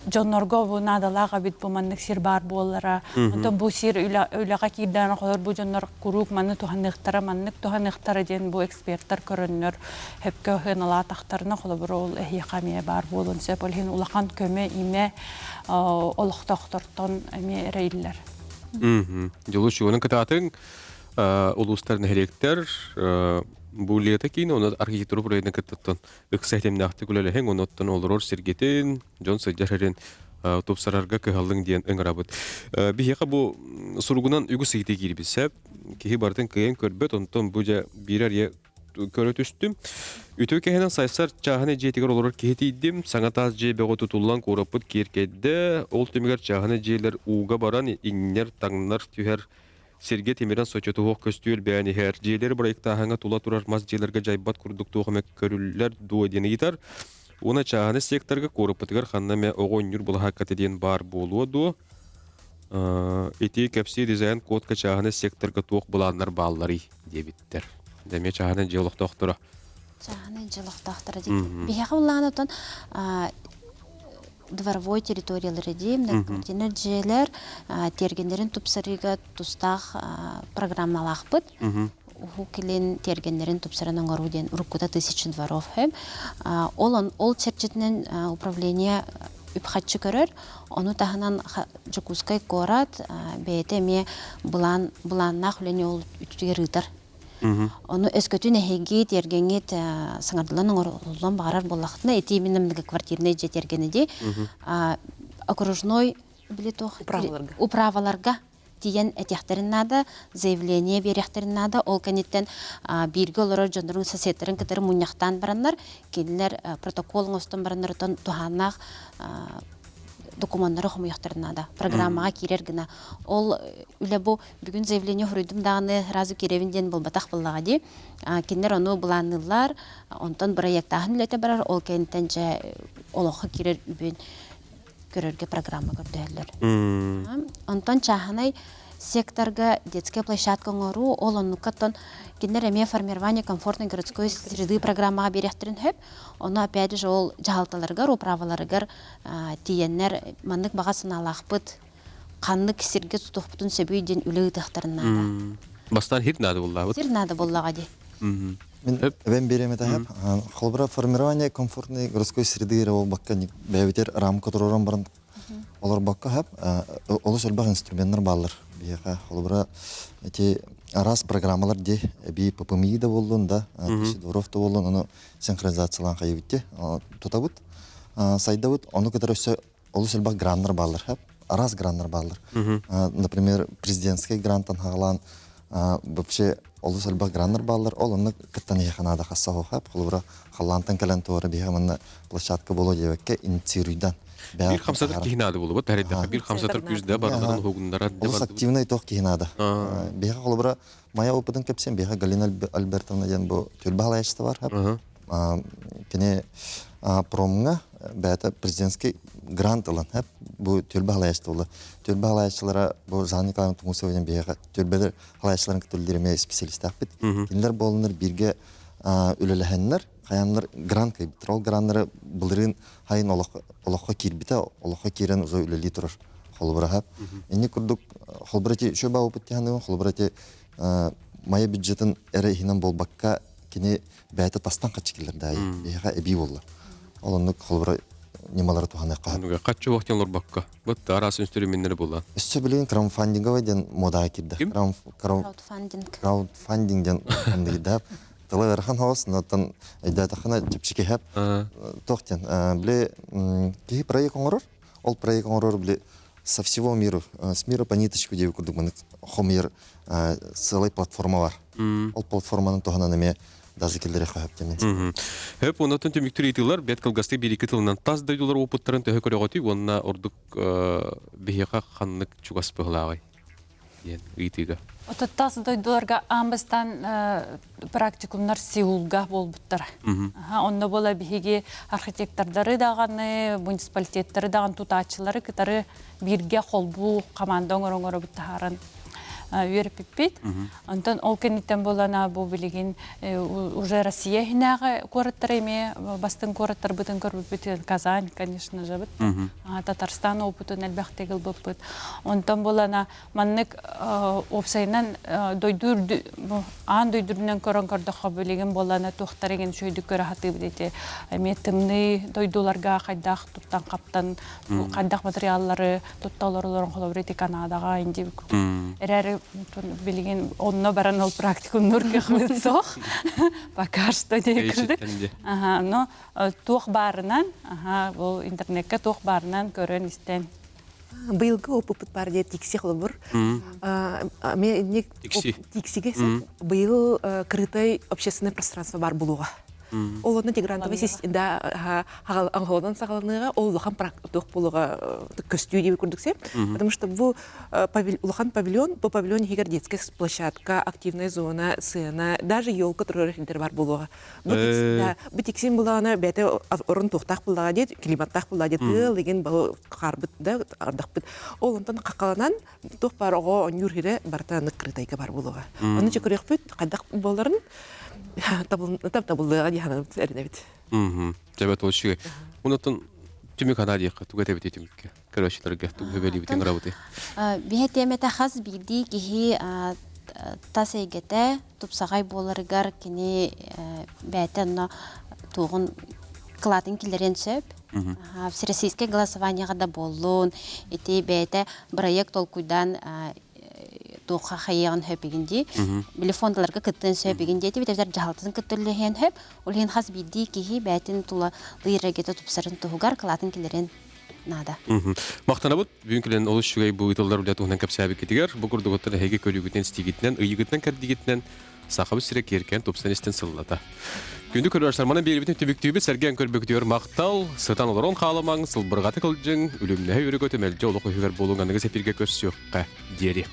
дьоннорго бу наадалаах эбит бу маннык сир баар буоллара. Онтон бу сир үлэҕэ киирдэҕинэ холор бу дьоннор куруук манны туһаныахтара, маннык туһаныахтара диэн бу эксперттэр көрөннөр сөпкө сыаналаатахтарына холобур ол эһиэхэ эмиэ баар буолуон сөп. Ол иһин улахан көмө-имэ олохтоохтортон эмиэ эрэйиллэр. Дьолу чугунан кытаатыҥ улуустар нэһилиэктэр бу лето киин оны архитектура проектын кыттыттан ыкса ситимнээхтик үлэлэһиҥ, онуттан олорор сиргитин, дьон сылдьар сирин тупсарарга кыһаллыҥ диэн ыҥырабыт. Биһиэхэ бу суругунан үгүс ыйытыы киирбит сөп. Киһи барытын кыайан көрбөт, онтон бу дьэ биир арыйа көрө түстүм. Үтүө кэһинэн сайсар чааһынай дьиэтигэр олорор киһи тиийдим. Саҥа таас дьиэ бөҕө тутуллан куораппыт киэркэйдэ. Ол түмүгэр чааһынай дьиэлэр ууга баран иҥнэр-таҥнар түһэр Сиргэ тимирэн соччотуһуох көстүү элбээн иһэр. Дьиэлэри бырайыктааһыҥҥа тула турар мас дьиэлэргэ дьайбат курдук туох эмэ көрүллэр дуо диэн ыйытар. Уонна чааһынай секторга куораппытыгар ханна эмэ оҕо оонньуур былаһаакката диэн баар буолуо дуо? Ити кэпсии дизайн кодка чааһынай секторга туох былааннар баалларый диэбиттэр. Дьэ эмиэ чааһынай дьиэ олохтоохторо. Чааһынай дьиэ олохтоохторо диэн. Биһиэхэ былаан отон дворовой территориялары дии, многоквартирнай дьиэлэр тиэргэннэрин тупсарыыга тустаах программалаахпыт. Уһук Илин тиэргэннэрин тупсаран оҥоруу диэн уруккута тысячи дворов Ол ол чэрчитинэн управление үп-харчы көрөр. Ону таһынан Дьокуускай куорат бэйэтэ эмиэ былаан былааннаах үлэни ол үтүгэр ыытар. Ону өскөтүн эһиги тиэргэҥҥит саҥардылан оҥоруллан баҕарар буоллаххытына, ити именно многоквартирнай дьиэ тиэргэнэ дии. Окружной били туох Управаларга. управаларга тиийэн этиэхтэрин наада, заявление биэриэхтэрин наада. Ол кэнниттэн бииргэ олорор дьоннорун соседтарын кытары мунньахтаан бараннар, кинилэр протокол оҥостон бараннар отон туһааннаах докумуоннары хомуйуохтарын наада. Программаҕа киирэр гына. Ол үлэ бу бүгүн заявление суруйдум даҕаны сразу киирэбин диэн буолбатах буоллаҕа дии. Кинилэр ону былаанныыллар, онтон бырайыактааһын үлэтэ барар, ол кэнниттэн дьэ олоххо киирэр үбүн көрөргө программа көрдөһөллөр. Онтон чааһынай секторга детская площадка оҥоруу, ол оннукка кинилэр эмиэ формирование комфортной городской среды программаҕа биэриэхтэрин сөп. Ону опять же ол дьаһалталарыгар, управаларыгар тиийэннэр маннык баҕа санаалаахпыт, ханнык сиргэ тутуохпутун сөбүй диэн үлэ ыытыахтарын наада. Бастаан хир наада буоллаабыт. Сир наада буоллаҕа дии. Мин эбэм биэриэм этэ Холобура, формирование комфортной городской среды эрэ буолбакка, бэйэбитигэр рамка туруоран баран олорбокко хап, олус элбэх инструменнар бааллар. Биһиэхэ холобура эти араас программалар дии, эбии ППМИ да буоллун да, тысяча дворов да буоллун, ону синхронизациялаан хайыбыт дии, тутабыт, сайдабыт, ону кытары өссө олус элбэх граннар бааллар, хап, араас граннар бааллар. Например, президентский гранттан хаалаан вообще олус элбэх граннар бааллар, ол онно кыттан иһиэхэ наада хасса хап, холобура халлаантан кэлэн туора биһиэхэ манна площадка буолуо диэбэккэ инициируйдан. Биир хамсатар киһи наада буолубут, тэрийдэххэ биир хамсатар күүс да барыларын уһугуннарар. Олус активный туох киһи наада. Биһиэхэ холобура моя опытын кэпсиэм, биһиэхэ Галина Альбертовна диэн бу түөлбэ халайааччыта бар. Кини промҥа бэйэтэ президентский грант ылан бу түөлбэ халайааччыта буолла. Түөлбэ халайааччылара бу Жанна Николаевна Тумусова диэн биһиэхэ түөлбэлэр халайааччыларын кытта үлэлиир эмиэ специалистаахпыт. Кинилэр буоланнар бииргэ үлэлэһэннэр хайааннар грант кыайбыттар. Ол граннары былырыын хайын олоххо киирбитэ, олоххо киирэн уже үлэлии турар холобура. Инник курдук холобура ити үчүгэй баабыппыт дии холобура ити Майа бюджетын эрэ иһинэн буолбакка кини бэйэтэ тастан хаччы киллэрдэ биһиэхэ эбии буолла. Ол оннук холобура ньымалары туһаныахха сөп. Хаччы вахтен олорбокко. Вот араас инструменнери була. Өссө билигин краудфандинговый диэн модаҕа киирдэ. Краудфандинг. Краудфандинг диэн киирдэ. Тыла ыарахан хаос, оттон өйдөөтөххүнэ чэпчэки хэп. Туох диэн, били киһи проект оҥорор, ол проект оҥорор били со всего мира, с мира по ниточку диэби курдук маннык хомуйар сыалай платформа бар. Ол платформаны туһанан эмиэ даже киллэриэххэ сөп диэн. Хөп оннотон түмүктүүр ыйытыылар бэт кылгастык биир-икки тылынан тас дойдулар опыттарын төһө көрөҕүтүй уонна ордук биһиэхэ ханнык чугас быһылааҕый диэн ыйытыыга. Тас дойдуларга аан бастаан практикумнар Сеулга буолбуттара. Онно буола биһиги архитектордары даҕаны, муниципалитеттары даҕаны тутааччылары кытары бииргэ холбуу команда оҥоро-оҥоробут таһааран үөрпүппүт. Онтон ол кэнниттэн буолана бу билигин уже Россия иһинээҕи куораттары эмиэ бастыҥ куораттарбытын көрбүппүт. Казань, конечно же, Татарстан опытын элбэхтик ылбыппыт. Онтон буолана маннык уопсайынан дойду аан дойду үрдүнэн көрөн көрдөххө билигин буоллаана туохтар игин үчүгэйдик көрө сатыыбыт ити эмиэ тымныы дойдуларга хайдах туттан хаптан хайдах материаллары тутта олоролорун холобур ити Канадаҕа инди эрээри билигин онно баран ол практикумнуур кыахпыт суох пока что диэкирдик ага но туох баарынан ага бу интернекке туох баарынан көрөн истэн Быйылгы опыппыт бар диye тикси холобур. Мен тиксиге быйыл крытай общественное пространство бар булуға. Ол онно грантовый да оҥоһулунан саҕаланыаҕа, ол улахан туох буолуоҕа көстүү диэбит курдук сөп. Потому что бу улахан павильон, бу павильон иһигэр детская площадка, активная зона, сцена, даже елка турар сирдэр бар буолуоҕа. Бу тиксин булаана бэйэтэ орун туохтаах буллаҕа диэт, климаттаах буллаҕа диэт, тыал игин баһы хаарбыт да ардахпыт. Ол онтон хаххаланан туох баар оҕо оонньуур сирэ барыта аны бар буолуоҕа. Ону чөкөрүөхпүт хайдах буоларын табыллыаҕа дии санаабыт эрэнэбит. Дьэбэ толчуга. Онотон түмүк анаа диэххэ тугу этэбитий түмүккэ? Көрөөччүлэргэ тугу сөбэлиибитин ырабытый? Биһэ тиэмэтэ хас биирдии киһи тас эйгэтэ тупсаҕай буоларыгар кини бэйэтэ онно туоҕун кылаатын киллэриэн сөп. Всероссийское голосованиеҕа да буоллун, ити бэйэтэ бырайыак толкуйдаан туохха хайыаҕын сөп игин дии. Били фондаларга кыттыан сөп игин диэти битэр дьаһалтатын кытта үлэлэһиэн сөп. Ол иһин хас биирдии киһи бэйэтин тула лыйрагета тупсарын туһугар кылаатын киллэрин наада. Махтанабыт. Бүгүн кэлэн олус үчүгэй бу ыытыллар үлэ туһунан кэпсээбиккитигэр, бу курдугуттан эһиги көрүүгүтүнэн, истиигитинэн, ыйыгытынан, кэрдиигитинэн Сахабыт сирэ киэркээн тупсан истэн сыллата. Күндү көрөөччүлэр, манан биэрибитин түмүктүүбүт, сэргээн көрбүкүтүгэр махтал, сытан олорон хаалымаҥ, сылбырҕатык ылдьыҥ, үлүмнэһэ үөрэ-көтө мэлдьи олох үһүгэр буолуҥ аныгы сэпииргэ көрсүөххэ диэри.